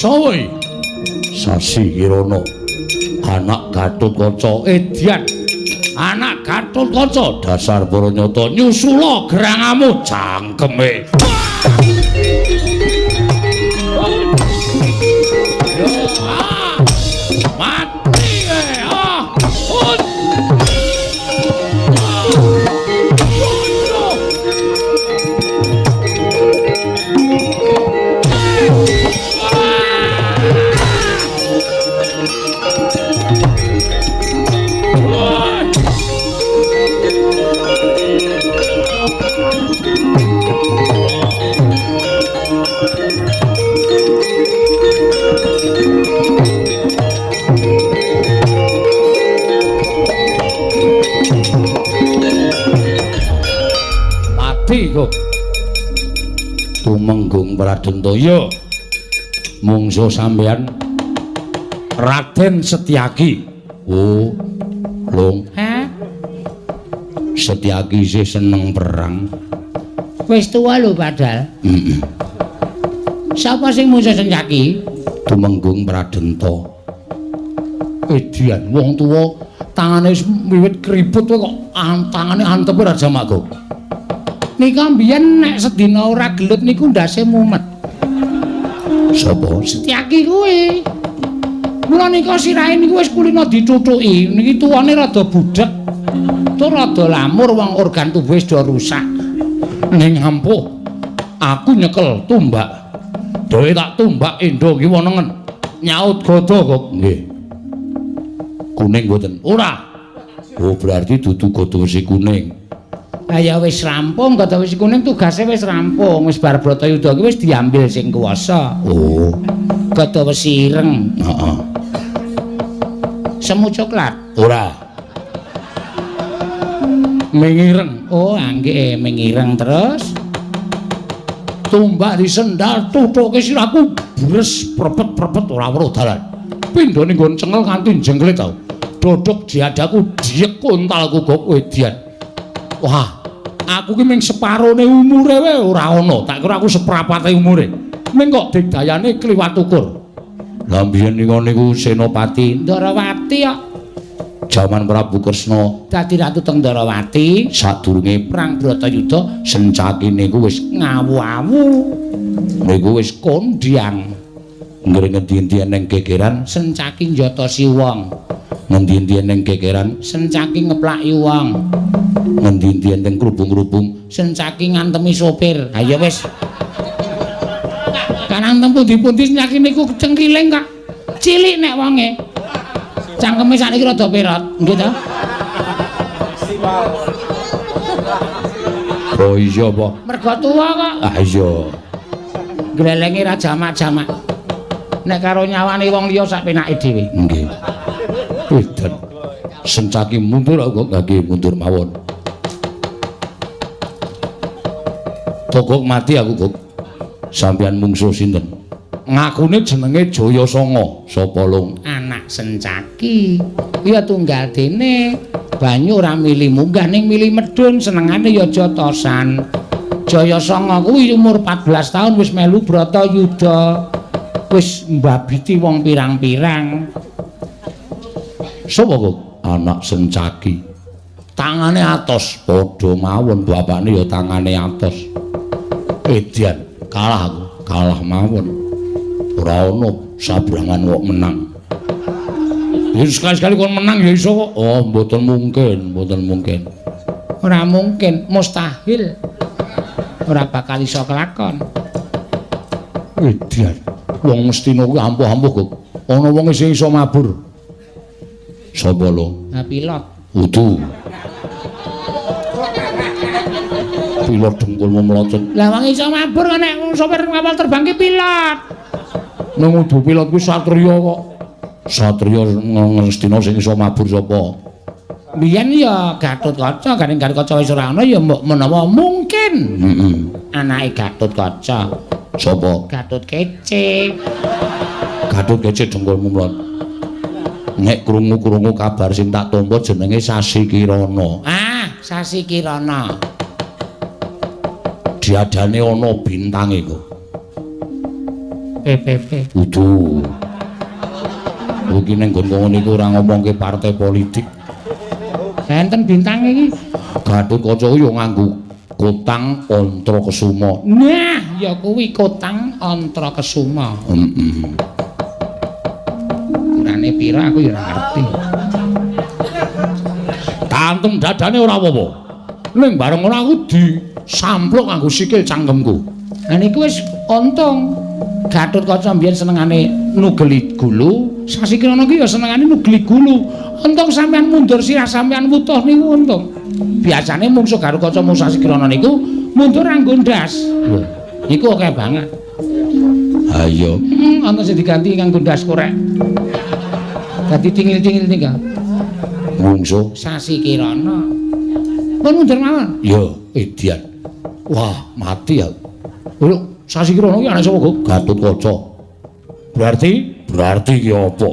Sawa Sasi Kirana anak Gatotkaca edian anak Gatotkaca dasar para nyata nyusula gerangamu cangkeme. Mati ah. Mati kok. Tumenggung Pradentaya mungsuh sampeyan Raden Setyaki. Oh, Long. Hah? Setyaki isih seneng perang. Wis tuwa lho padahal. Heeh. Sapa sing mungsuh Setyaki? Tumenggung Pradenta. Edian wong tuwa tangane wis wiwit kriput kok tangane antep ora jamak kok. Nika mbiyen nek sedina ora gelut niku ndase mumet. Sapa? Setyaki kuwi. Mula nika sirahe niku wis kulina dithuthuki. Niki tuwane rada budhek. Tur rada lamur wong organ tubuhe wis do rusak. Ning ampuh aku nyekel tumbak. Dhewe tak tumbak endo kiwa nengen. Nyaut gada kok. Nggih. Kuning mboten? Ora. Oh, berarti dudu gada wesi kuning. Lah ya wis rampung, gada wesi kuning tugase wis rampung. Wis bar Bratayuda ki wis diambil sing kuwasa. Oh. Gada wesi ireng. Heeh. Semu coklat? Ora. Mingireng. Oh, nggih, mingireng terus. Tumbak disendal tuthuke sirahku bres prepet-prepet ora weruh dalan. Pindhane nggon cengel kanthi jengklit tau. Dodok diadaku diek kontalku kok edian. Wah, aku ki ming separone umure wae ora ana. Tak kira aku seprapate umure. Ming kok digdayane kliwat ukur. Lah mbiyen niku Senopati Ndarawati kok. Jaman Prabu Kresna dadi ratu teng Ndarawati, sadurunge perang Bratayuda Sencaki niku wis ngawu-awu. Niku wis kondhang. Nggere ngendi-endi ning gegeran Sencaki njotosi wong. Ngendi-endi ning gegeran Sencaki ngeplaki wong. Ngendi-endi ning krubung-krubung Sencaki ngantemi sopir. Ha ya wis. teng pundi-pundi Sencaki niku cengkiling kok. Cilik nek wonge. Cangkeme sakniki rada perot, nggih ta? Oh iya apa? Mergo tuwa kok. Ah iya. Glelenge ra jamak-jamak. Nek karo nyawane wong liya sak penake dhewe. Nggih. Edan. Sencaki mundur kok nggih mundur mawon. Togok mati aku, Gok. Sampeyan mungsuh sinten? Ngakune jenenge Jayasanga. Sapa lung? Anak Sencaki. Ya tunggal dene banyu ora mili munggah ning mili medhun, senengane ya jotosan. Jayasanga kuwi umur 14 tahun wis melu Bratayuda. Wis mbabiti wong pirang-pirang. Sapa kok? Anak Sencaki. Tangane atos, padha mawon bapakne ya tangane atos. Edian, kalah aku, kalah mawon. Ora ono sabrangan kok menang. Ya sekali-sekali kon menang ya iso kok. Oh, mboten mungkin, mboten mungkin. Ora mungkin, mustahil. Ora bakal iso kelakon. Edian, wong Ngastina kuwi ampuh-ampuh kok. Ana wong sing iso mabur. Sapa lho? Nah, pilot. Udu. Pilot dengkulmu mlocot. Lah wong iso mabur kok nek sopir kapal terbang ki pilot. Nang udu pilot kuwi satriya kok. Satriya Ngastina sing iso mabur sapa? Biyen ya Gatotkaca, gandeng Gatotkaca wis ora ana ya mbok menawa mungkin. Heeh. Anake Gatotkaca. Sapa? Gatot Kece. Gatot Kece dengkulmu mlot. Nek krungu-krungu kabar sing tak tampa jenenge Sasi Kirana. Ah, Sasi Kirana. Diadane ana bintange kok. PPP. Udu. Iki ning nggon kono niku ora ngomongke partai politik. Enten bintange iki. Gatotkaca yo nganggo kotang Antra Kesuma. Nah, ya kuwi kotang Antra Kesuma. Heeh. Ukurane pira aku ya ora ngerti. Tantem dadane ora apa-apa. Ning bareng ora aku disampluk nganggo sikil cangkemku. Lah niku wis untung. Gatotkaca mbiyen senengane nugeli gulu, Sasi Kirana ki ya senengane nugeli gulu. Untung sampean mundur sirah sampean wutuh niku untung. Biasane mungsuh Gatotkaca mung Sasi Kirana niku mundur nganggo ndas. Lho, niku akeh banget. Ha iya. Ana sing diganti nganggo ndas korek. Dadi tingil-tingil nika. Mungsuh Sasi Kirana. Pun mundur mawon. Ya, edian. Wah, mati aku. Lho, Sasi Kirana ki anake sapa, Gok? Gatotkaca. Berarti ki apa?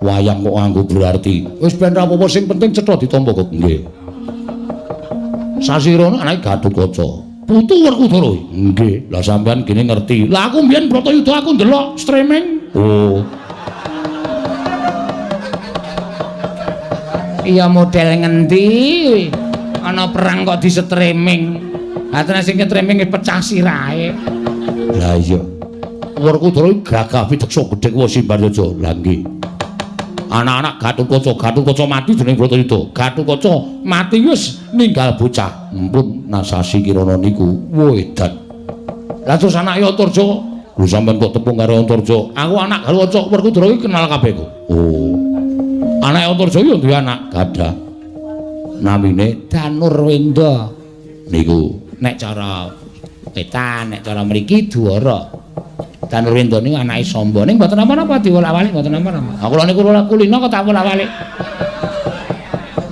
Wayang kok nganggo berarti. Wis ben ra apa-apa sing penting cetha ditampa, Gok. Nggih. Sasi Kirana anake Gatotkaca. Putu Werkudara. Nggih. Lah sampean gene ngerti. Lah aku mbiyen Bratayuda aku ndelok streaming. Oh. Iya model ngendi ana perang kok di streaming. Ha tenan sing streaming pecah sirahe. Lah iya. Werkudara gagah pideksa gedhe kuwi Simbaryaja. Lah nggih. Anak-anak Gatotkaca, Gatotkaca mati dening Bratayuda. Gatotkaca mati wis ninggal bocah. Empun Sasi Kirana niku wedan. Lah terus anake Antarja, lho sampean kok tepung karo Antarja? Aku anak Gatotkaca, Werkudara iki kenal kabeh kok. Oh. Anake Antarja ya duwe anak gadah. Namine Danurwenda. Niku nek cara wetan, nek cara mriki Dwara. Danurwenda niku anake Samba. Ning mboten napa-napa diwolak-walik mboten napa-napa. Aku lho niku kulino kok tak wolak-walik.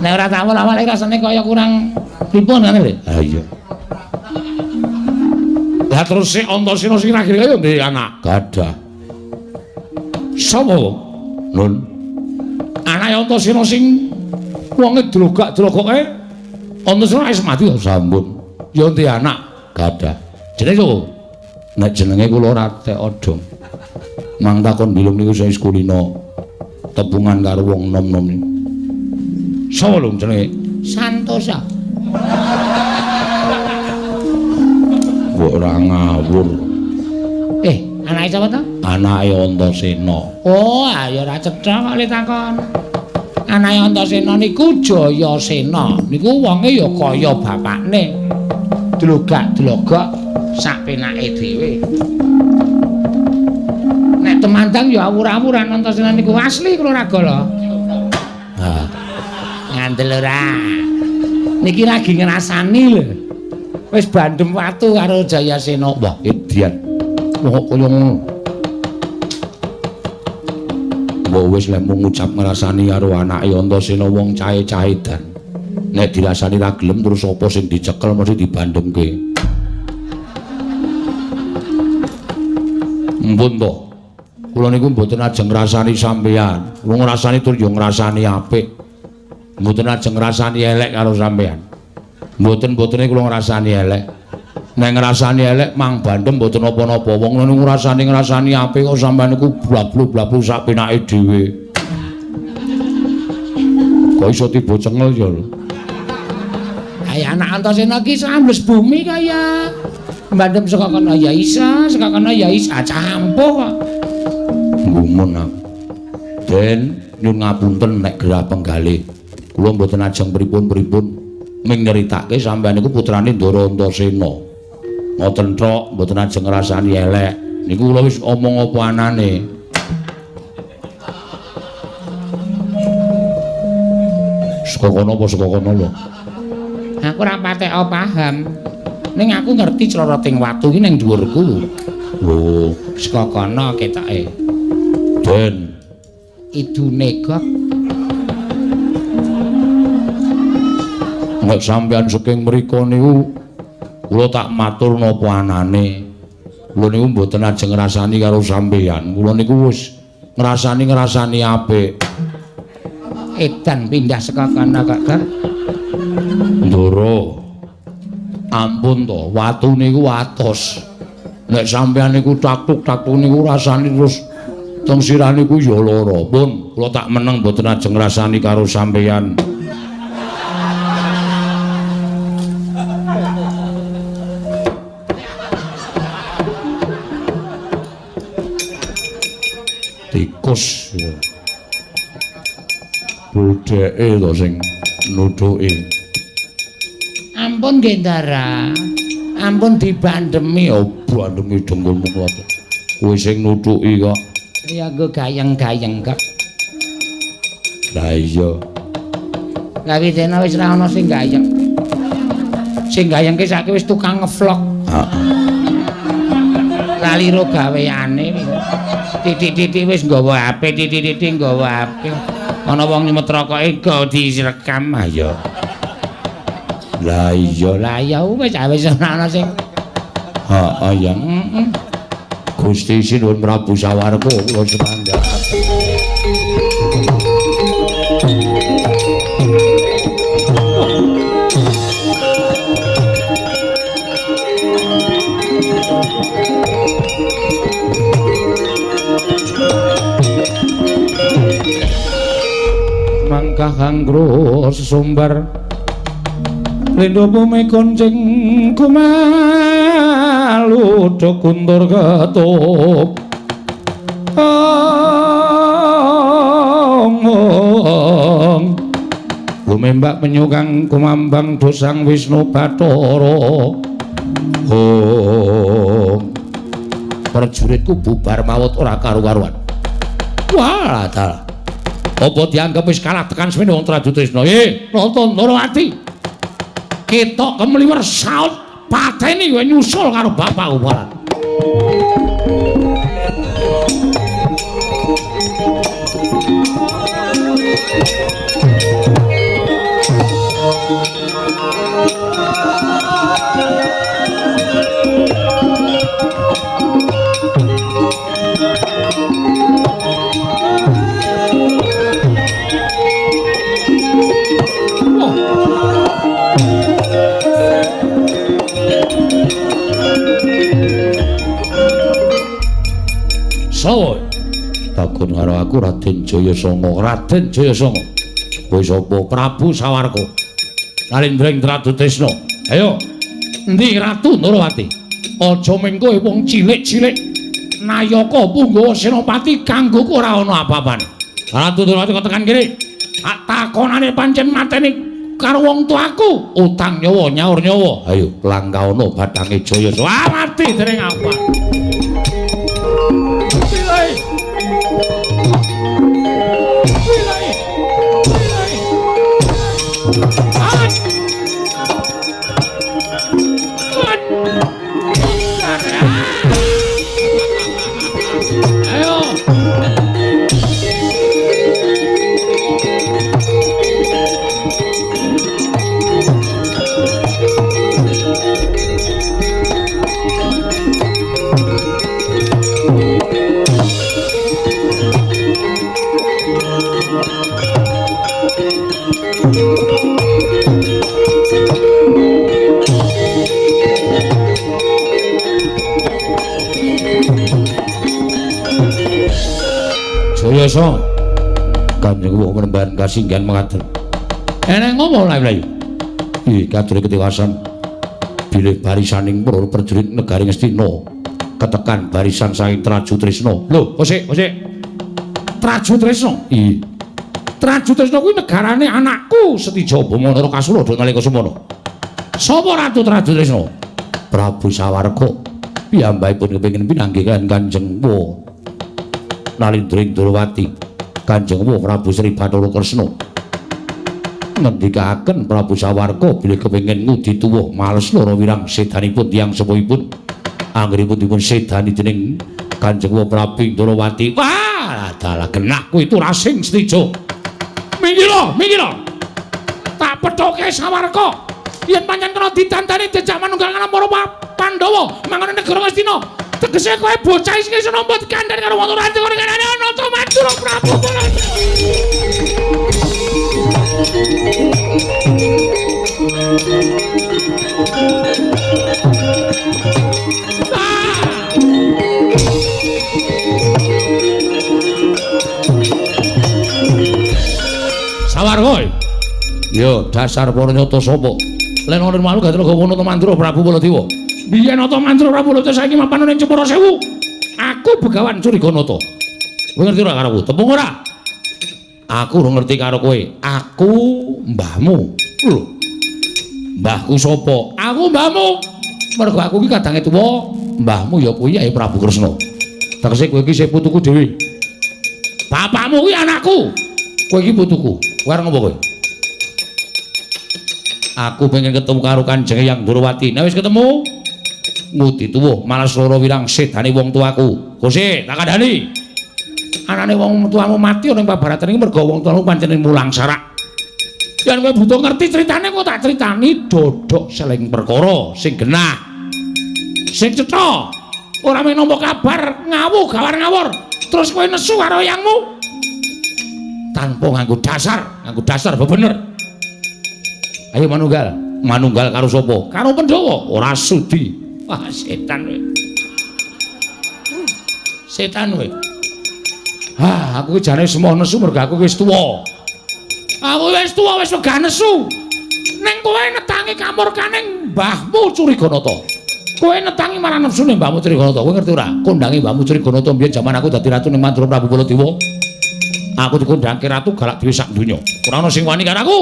Nek ora tak wolak-walik rasane kaya kurang pripun ngene lho. Ha iya. Lah terus si Antasena sing akhire kaya duwe anak gadah. Sapa? Nun. Anake Antasena sing wonge drogak-drogoke Antasena wis mati sampun. Ya duwe anak gadah. Jenenge sapa? Nek jenenge kula Ratek Odong. Mang takon bilung niku saya kulino tepungan karo wong nom-nom niku. Sapa lho jenenge? Santosa. Kok ora ngawur. Anake sapa to? Anake Antasena. Oh, ya ora cetha kok le takon. Anake Antasena niku Jayasena. Niku wonge ya kaya bapakne. Dlogak-dlogok sak penake dhewe. Tumandang ya awur-awuran Antasena niku asli kula Ragala. Ha. Ngandel ora. Niki lagi ngrasani lho. Wis bandem watu karo Jayasena. Wah, edian. Wong kok kaya ngono. Mbok wis lek mung ngucap ngrasani karo anake Antasena wong cahe-cahedan. Nek dirasani ra gelem terus apa sing dicekel mesti dibandemke. Mpun to. Kula niku mboten ajeng ngrasani sampeyan. Wong ngrasani tur ya ngrasani apik. Mboten ajeng ngrasani elek karo sampeyan. Mboten-mbotene kula ngrasani elek. Nek ngrasani elek mang bandem mboten napa-napa. Wong niku ngrasani-ngrasani apik kok sampeyan niku blablu-blablu sak penake dhewe. Kok iso tiba cengel ya lho. Kaya anak Antasena ki iso ambles bumi kaya bandem saka kono ya isa, saka kono ya isa, campuh kok. Gumun aku. Den nyuwun ngapunten nek gerah penggalih. Kula mboten ajeng pripun-pripun ming nyeritake sampeyan niku putrane Ndara Antasena. Ngoten tok, mboten ajeng ngrasani elek. Niku kula wis omong apa anane. Saka kono apa saka kono lho? Aku ora patek paham. Ning aku ngerti cloroting watu iki ning dhuwurku. Lho, saka kono ketoke. Den idune gok. Nek sampeyan saking mriku niku kula tak matur napa anane. Kula niku mboten ajeng ngrasani karo sampeyan. Kula niku wis ngrasani-ngrasani apik. Edan pindah saka kono kok, Kang. Ndara. Ampun to, watu niku atos. Nek sampeyan niku taktuk-taktuk niku rasane terus teng sirah niku ya lara. Pun kula tak meneng mboten ajeng ngrasani karo sampeyan. Tikus ya. Budheke to sing nuduki. Ampun nggih Ndara. Ampun dibandemi. Oh, bandemi dengkulmu kok. Kowe sing nuduki kok. Ya nggo gayeng-gayeng kok. Lah iya. Lah witene wis ra ono sing gayeng. Sing gayengke saiki wis tukang ngevlog. Heeh. Lali ro gaweane. Titik-titik wis nggawa HP, titik-titik nggawa HP. Ana wong nyemet rokoke go direkam. Ayo. Lah iya, lah ya wis wis ora ana sing. Heeh ya. Heeh. Gusti Sinuwun Prabu Sawarga kula semangga. Mangkah anggrus sumber lindo bumi kuncing kumalu do kuntur ketup ong lumembak penyukang kumambang dosang Wisnu Bathara. Ong prajuritku bubar mawut ora karu-karuan. Wah, dalah. Apa dianggep wis kalah tekan semene wong Tradutrisna? Nata Ndorowati. Ketok kemliwer saut pateni kowe nyusul karo bapakku barang. Sawa? Takon karo aku Raden Jayasanga. Raden Jayasanga. Kowe sapa? Prabu Sawarga. Nalendra ing Tradutrisna. Ayo. Endi Ratu Ndorowati? Aja ming kowe wong cilik-cilik. Nayaka punggawa senopati kanggo ora ana apa-apane. Ratu Ndorowati kok tekan kene. Tak takonane pancen mateni karo wong tuaku. Utang nyawa nyaur nyawa. Ayo langkaono bathange Jayasanga. Ah mati dereng apa. Wilai. Wilai. Wilai. Ayo. Jayasa Kanjeng Wuh menembahan kasinggihan mengaten. Eneng ngopo layu-layu? Ih, kature ketiwasan bilih barisaning para prajurit negari Ngastina ketekan barisan saking Traju Tresna. Lho, kosek, kosek. Traju Tresna. Ih. Traju Tresna kuwi negarane anakku Setija Bama Narakasura nalika semono. Sapa Ratu Traju Tresna? Prabu Sawarga. Piyambakipun kepengin pinanggih Kanjeng Wuh Nalindra Ndrawati. Kanjeng Wuh Prabu Sri Bathara Kresna ngendikaaken Prabu Sawarga bilih kepengin ngudi tuwuh males lara wirang sedanipun tiyang sepuhipun anggenipun dipun sedani dening Kanjeng Wuh Prabu Ndrawati. Wah, dalah genah kuwi turasing Setija. Minggira, minggira. Tak pethoke Sawarga. Yen pancen kena ditandani jejak manunggal karo para Pandhawa manggon negara Ngastina. Tegese kowe bocah sing iso nampa dikandhani karo wong ora karo kene ana Madura Prabu Baladewa. Sawarga. Yo dasar para nyata sapa? Len ana malu gathra gawa Nata Mandura Prabu Baladewa. Biyen Nata Mandura Prabu Baladewa saiki mapan ning Cemara Sewu. Aku Begawan Curiganata. Kowe ngerti ora karo aku? Tepung ora? Aku ora ngerti karo kowe. Aku mbahmu. Lho. Mbahku sapa? Aku mbahmu. Mergo aku iki kadange tuwa, mbahmu ya kuwi Kyai Prabu Kresna. Tegese kowe iki isih putuku dhewe. Bapakmu kuwi anakku. Kowe iki putuku. Kowe arep ngopo kowe? Aku pengen ketemu karo Kanjeng Hyang Ndrawati. Nek wis ketemu, ngudi tuwuh malas loro wirang sedane wong tuaku. Gusti, tak kandhani. Anane wong tuamu mati ana ing pabaratan iki mergo wong tuamu pancen mulang sarak. Yen kowe butuh ngerti critane kok tak critani dodok seling perkara sing genah. Sing cetha. Ora mung nampa kabar ngawu gawar ngawur. Terus kowe nesu karo yangmu. Tanpa nganggo dasar bebener. Ayo manunggal, manunggal karo sapa? Karo Pandhawa. Ora sudi. Wah, setan kowe. Setan kowe. Ah, aku ki jane semoh nesu mergo aku wis tuwa. Aku wis tuwa wis wegah nesu. Ning kowe netangi kamurkaning mbahmu Curiganata. Kowe netangi marang nepsune mbahmu Curiganata. Kowe ngerti ora? Kondange mbahmu Curiganata mbiyen jaman aku dadi ratu ning Mandura Prabu Baladewa. Aku dikondangke ratu galak dhewe sak donya. Ora ana sing wani karo aku.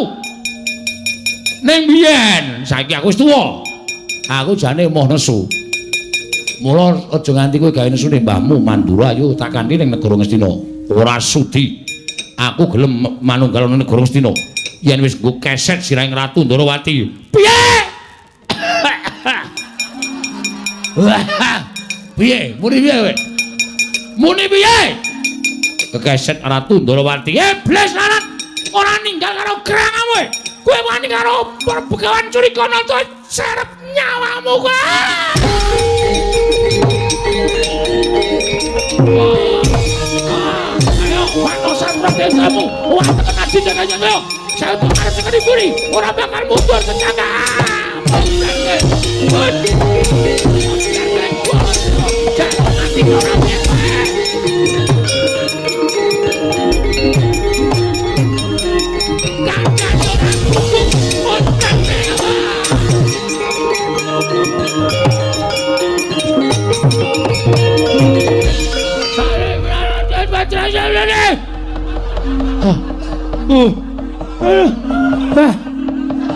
Ning biyen, saiki aku wis tuwa. Aku jane emoh nesu. Mula aja nganti kowe gawe nesune mbahmu Mandura, ayo tak kanthi ning negara Ngastina. Ora sudi. Aku gelem manunggal ana negara Ngastina. Yen wis nggo keset sirahing Ratu Ndrawati. Piye? Piye? Muni piye kowe? Muni piye? Kekeset Ratu Ndrawati. Iblis larat ora ninggal karo gerangamu. Kowe wani karo Begawan Curiganata serep nyawamu kowe. Ayo wato samrep kamu. Wah tekan adi jaganya ayo. Saya tuh arep sekali buri, ora bakal mundur secangga.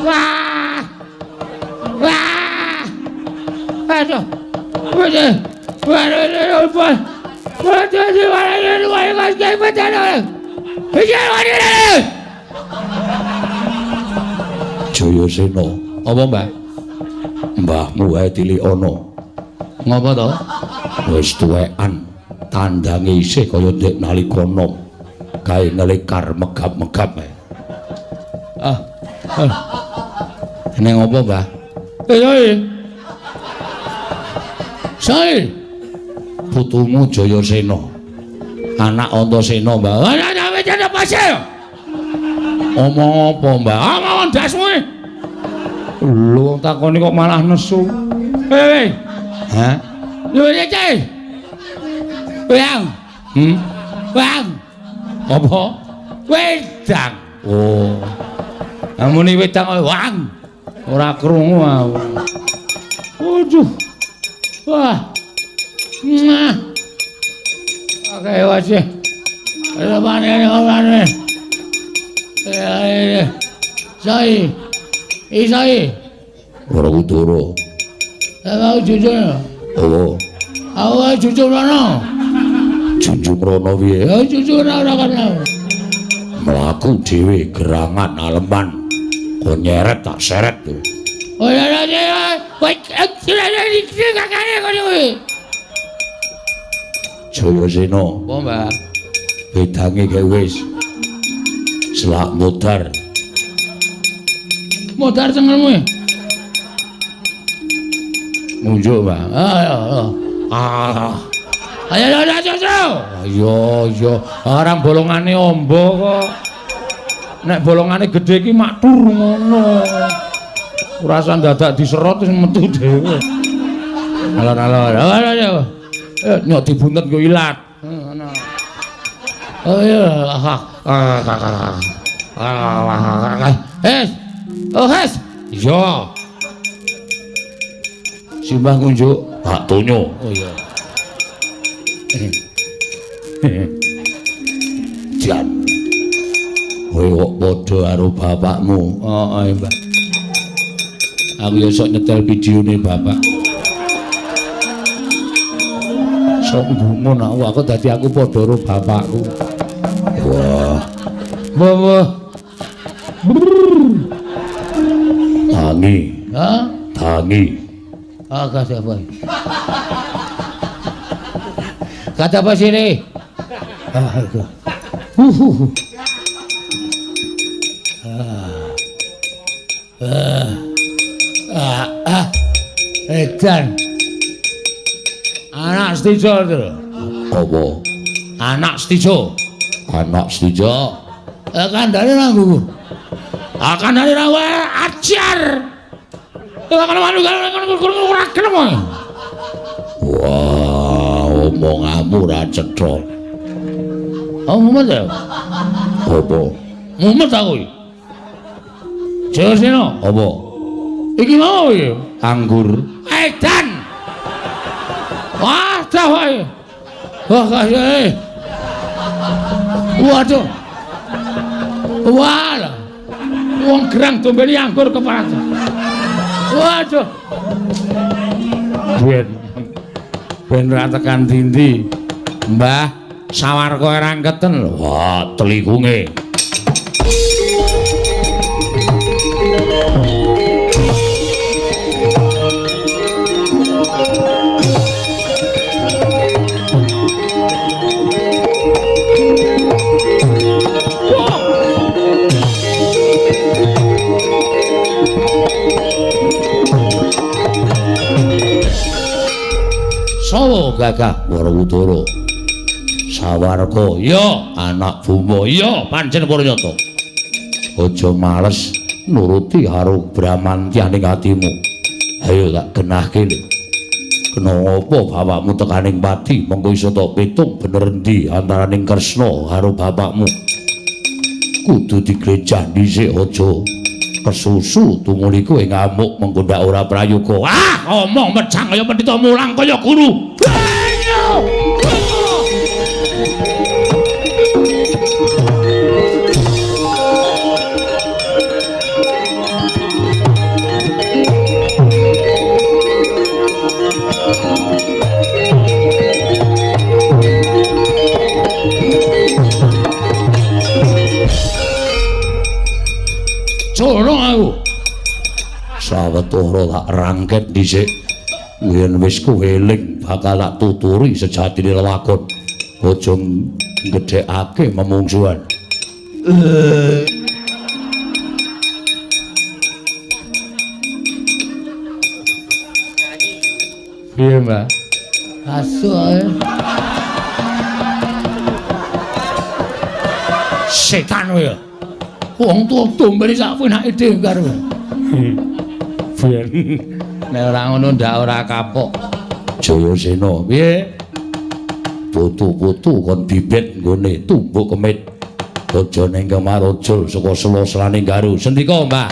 Wah. Wah. Aduh. Wah. Wah. Jayasena, apa Mbah? Mbahmu wae tilikono. Ngapa to? Wis tuwekan, tandange isih kaya ndek nalika nom. Gawe ngelekar megap-megap ae. Ah. Ning apa, Mbah? Eh. Sae. Putumu Jayasena. Anak Antasena, Mbah. Omong apa, Mbah? Omong ndasmu. Lho wong takoni kok malah nesu. Hei. Hah? Lho iki. Wang. Wang. Apa? Wedang. Oh. Amune wedang wang. Ora krungu aku. Waduh. Wah. Nah. Oke, wae. Lepane. Sai. Isai. Ora utara. Aku jujur. Oh. Aku jujur rono. Junjung rono piye? Ya jujur ora kana. Mlaku dhewe gerangan aleman. Kon nyeret tak seret. Oh ya ya. Kowe Jayasena. Apa, Mbah? Wedange gawe wis. Selak modar. Modar cengelmu. Ngunjuk, Mbah. Ayo. Ah. Ayo ayo ayo. Ayo ayo. Orang bolongane amba kok. Nek bolongane gedhe iki maktur ngono. Ora usah dadak diserot wis metu dhewe. Alon-alon. Ayo ayo. Nyok dibuntet nggo ilat. Ngono. Oh iya. Eh. Oh, Hes. Iya. Simbah ngunjuk Pak Tonyo. Oh iya. Jan. Kowe kok padha karo bapakmu. Heeh, Mbah. Aku ya sok nyetel videone bapak. Sok gumun aku dadi aku padha karo bapakku. Wah. Wah. Tangi. Hah? Tangi. Ah, kata apa? Kata apa sini? Ah, itu. Edan. Anak Stijo itu. Apa? Anak Stijo. Anak Stijo. Kandhane nang nggo. Ah, kandhane nang ajar. Wah, omonganmu ora cetha. Oh, mumet ya? Apa? Mumet aku iki. Jayasena, apa? Iki mau iki anggur. Edan. Wah, dah wae. Wah, kae. Waduh. Wah. Wong gerang dombeni anggur keparat. Waduh. Ben ora tekan dindi. Mbah, sawarga ora ngeten. Wah, telikunge. Sawa gagah Werkudara. Sawarga, iya, anak Buma, iya, pancen para nyata. Aja males nuruti karo Bramantya ning atimu. Ayo tak genahke lho. Kena ngapa bapakmu tekaning pati, mengko iso tok pitung bener endi antaraning Kresna karo bapakmu. Kudu diglejah dhisik aja kesusu tumuli kowe ngamuk mengko ndak ora prayoga. Ah, omong mejang kaya pendhita mulang kaya guru. Bangkit dhisik. Yen wis kowe eling bakal tak tuturi sejatine lelakon. Aja gedhekake memungsuhan. Piye, Mbak? Asu ae. Setan kowe. Wong tuwa dombene sak penake dhewe karo. Biyen nek ora ngono ndak ora kapok. Jayasena, piye? Putu-putu kon bibit nggone tumbuk kemit. Aja ning Kemarujul saka sela-selane garu. Sendika, Mbah.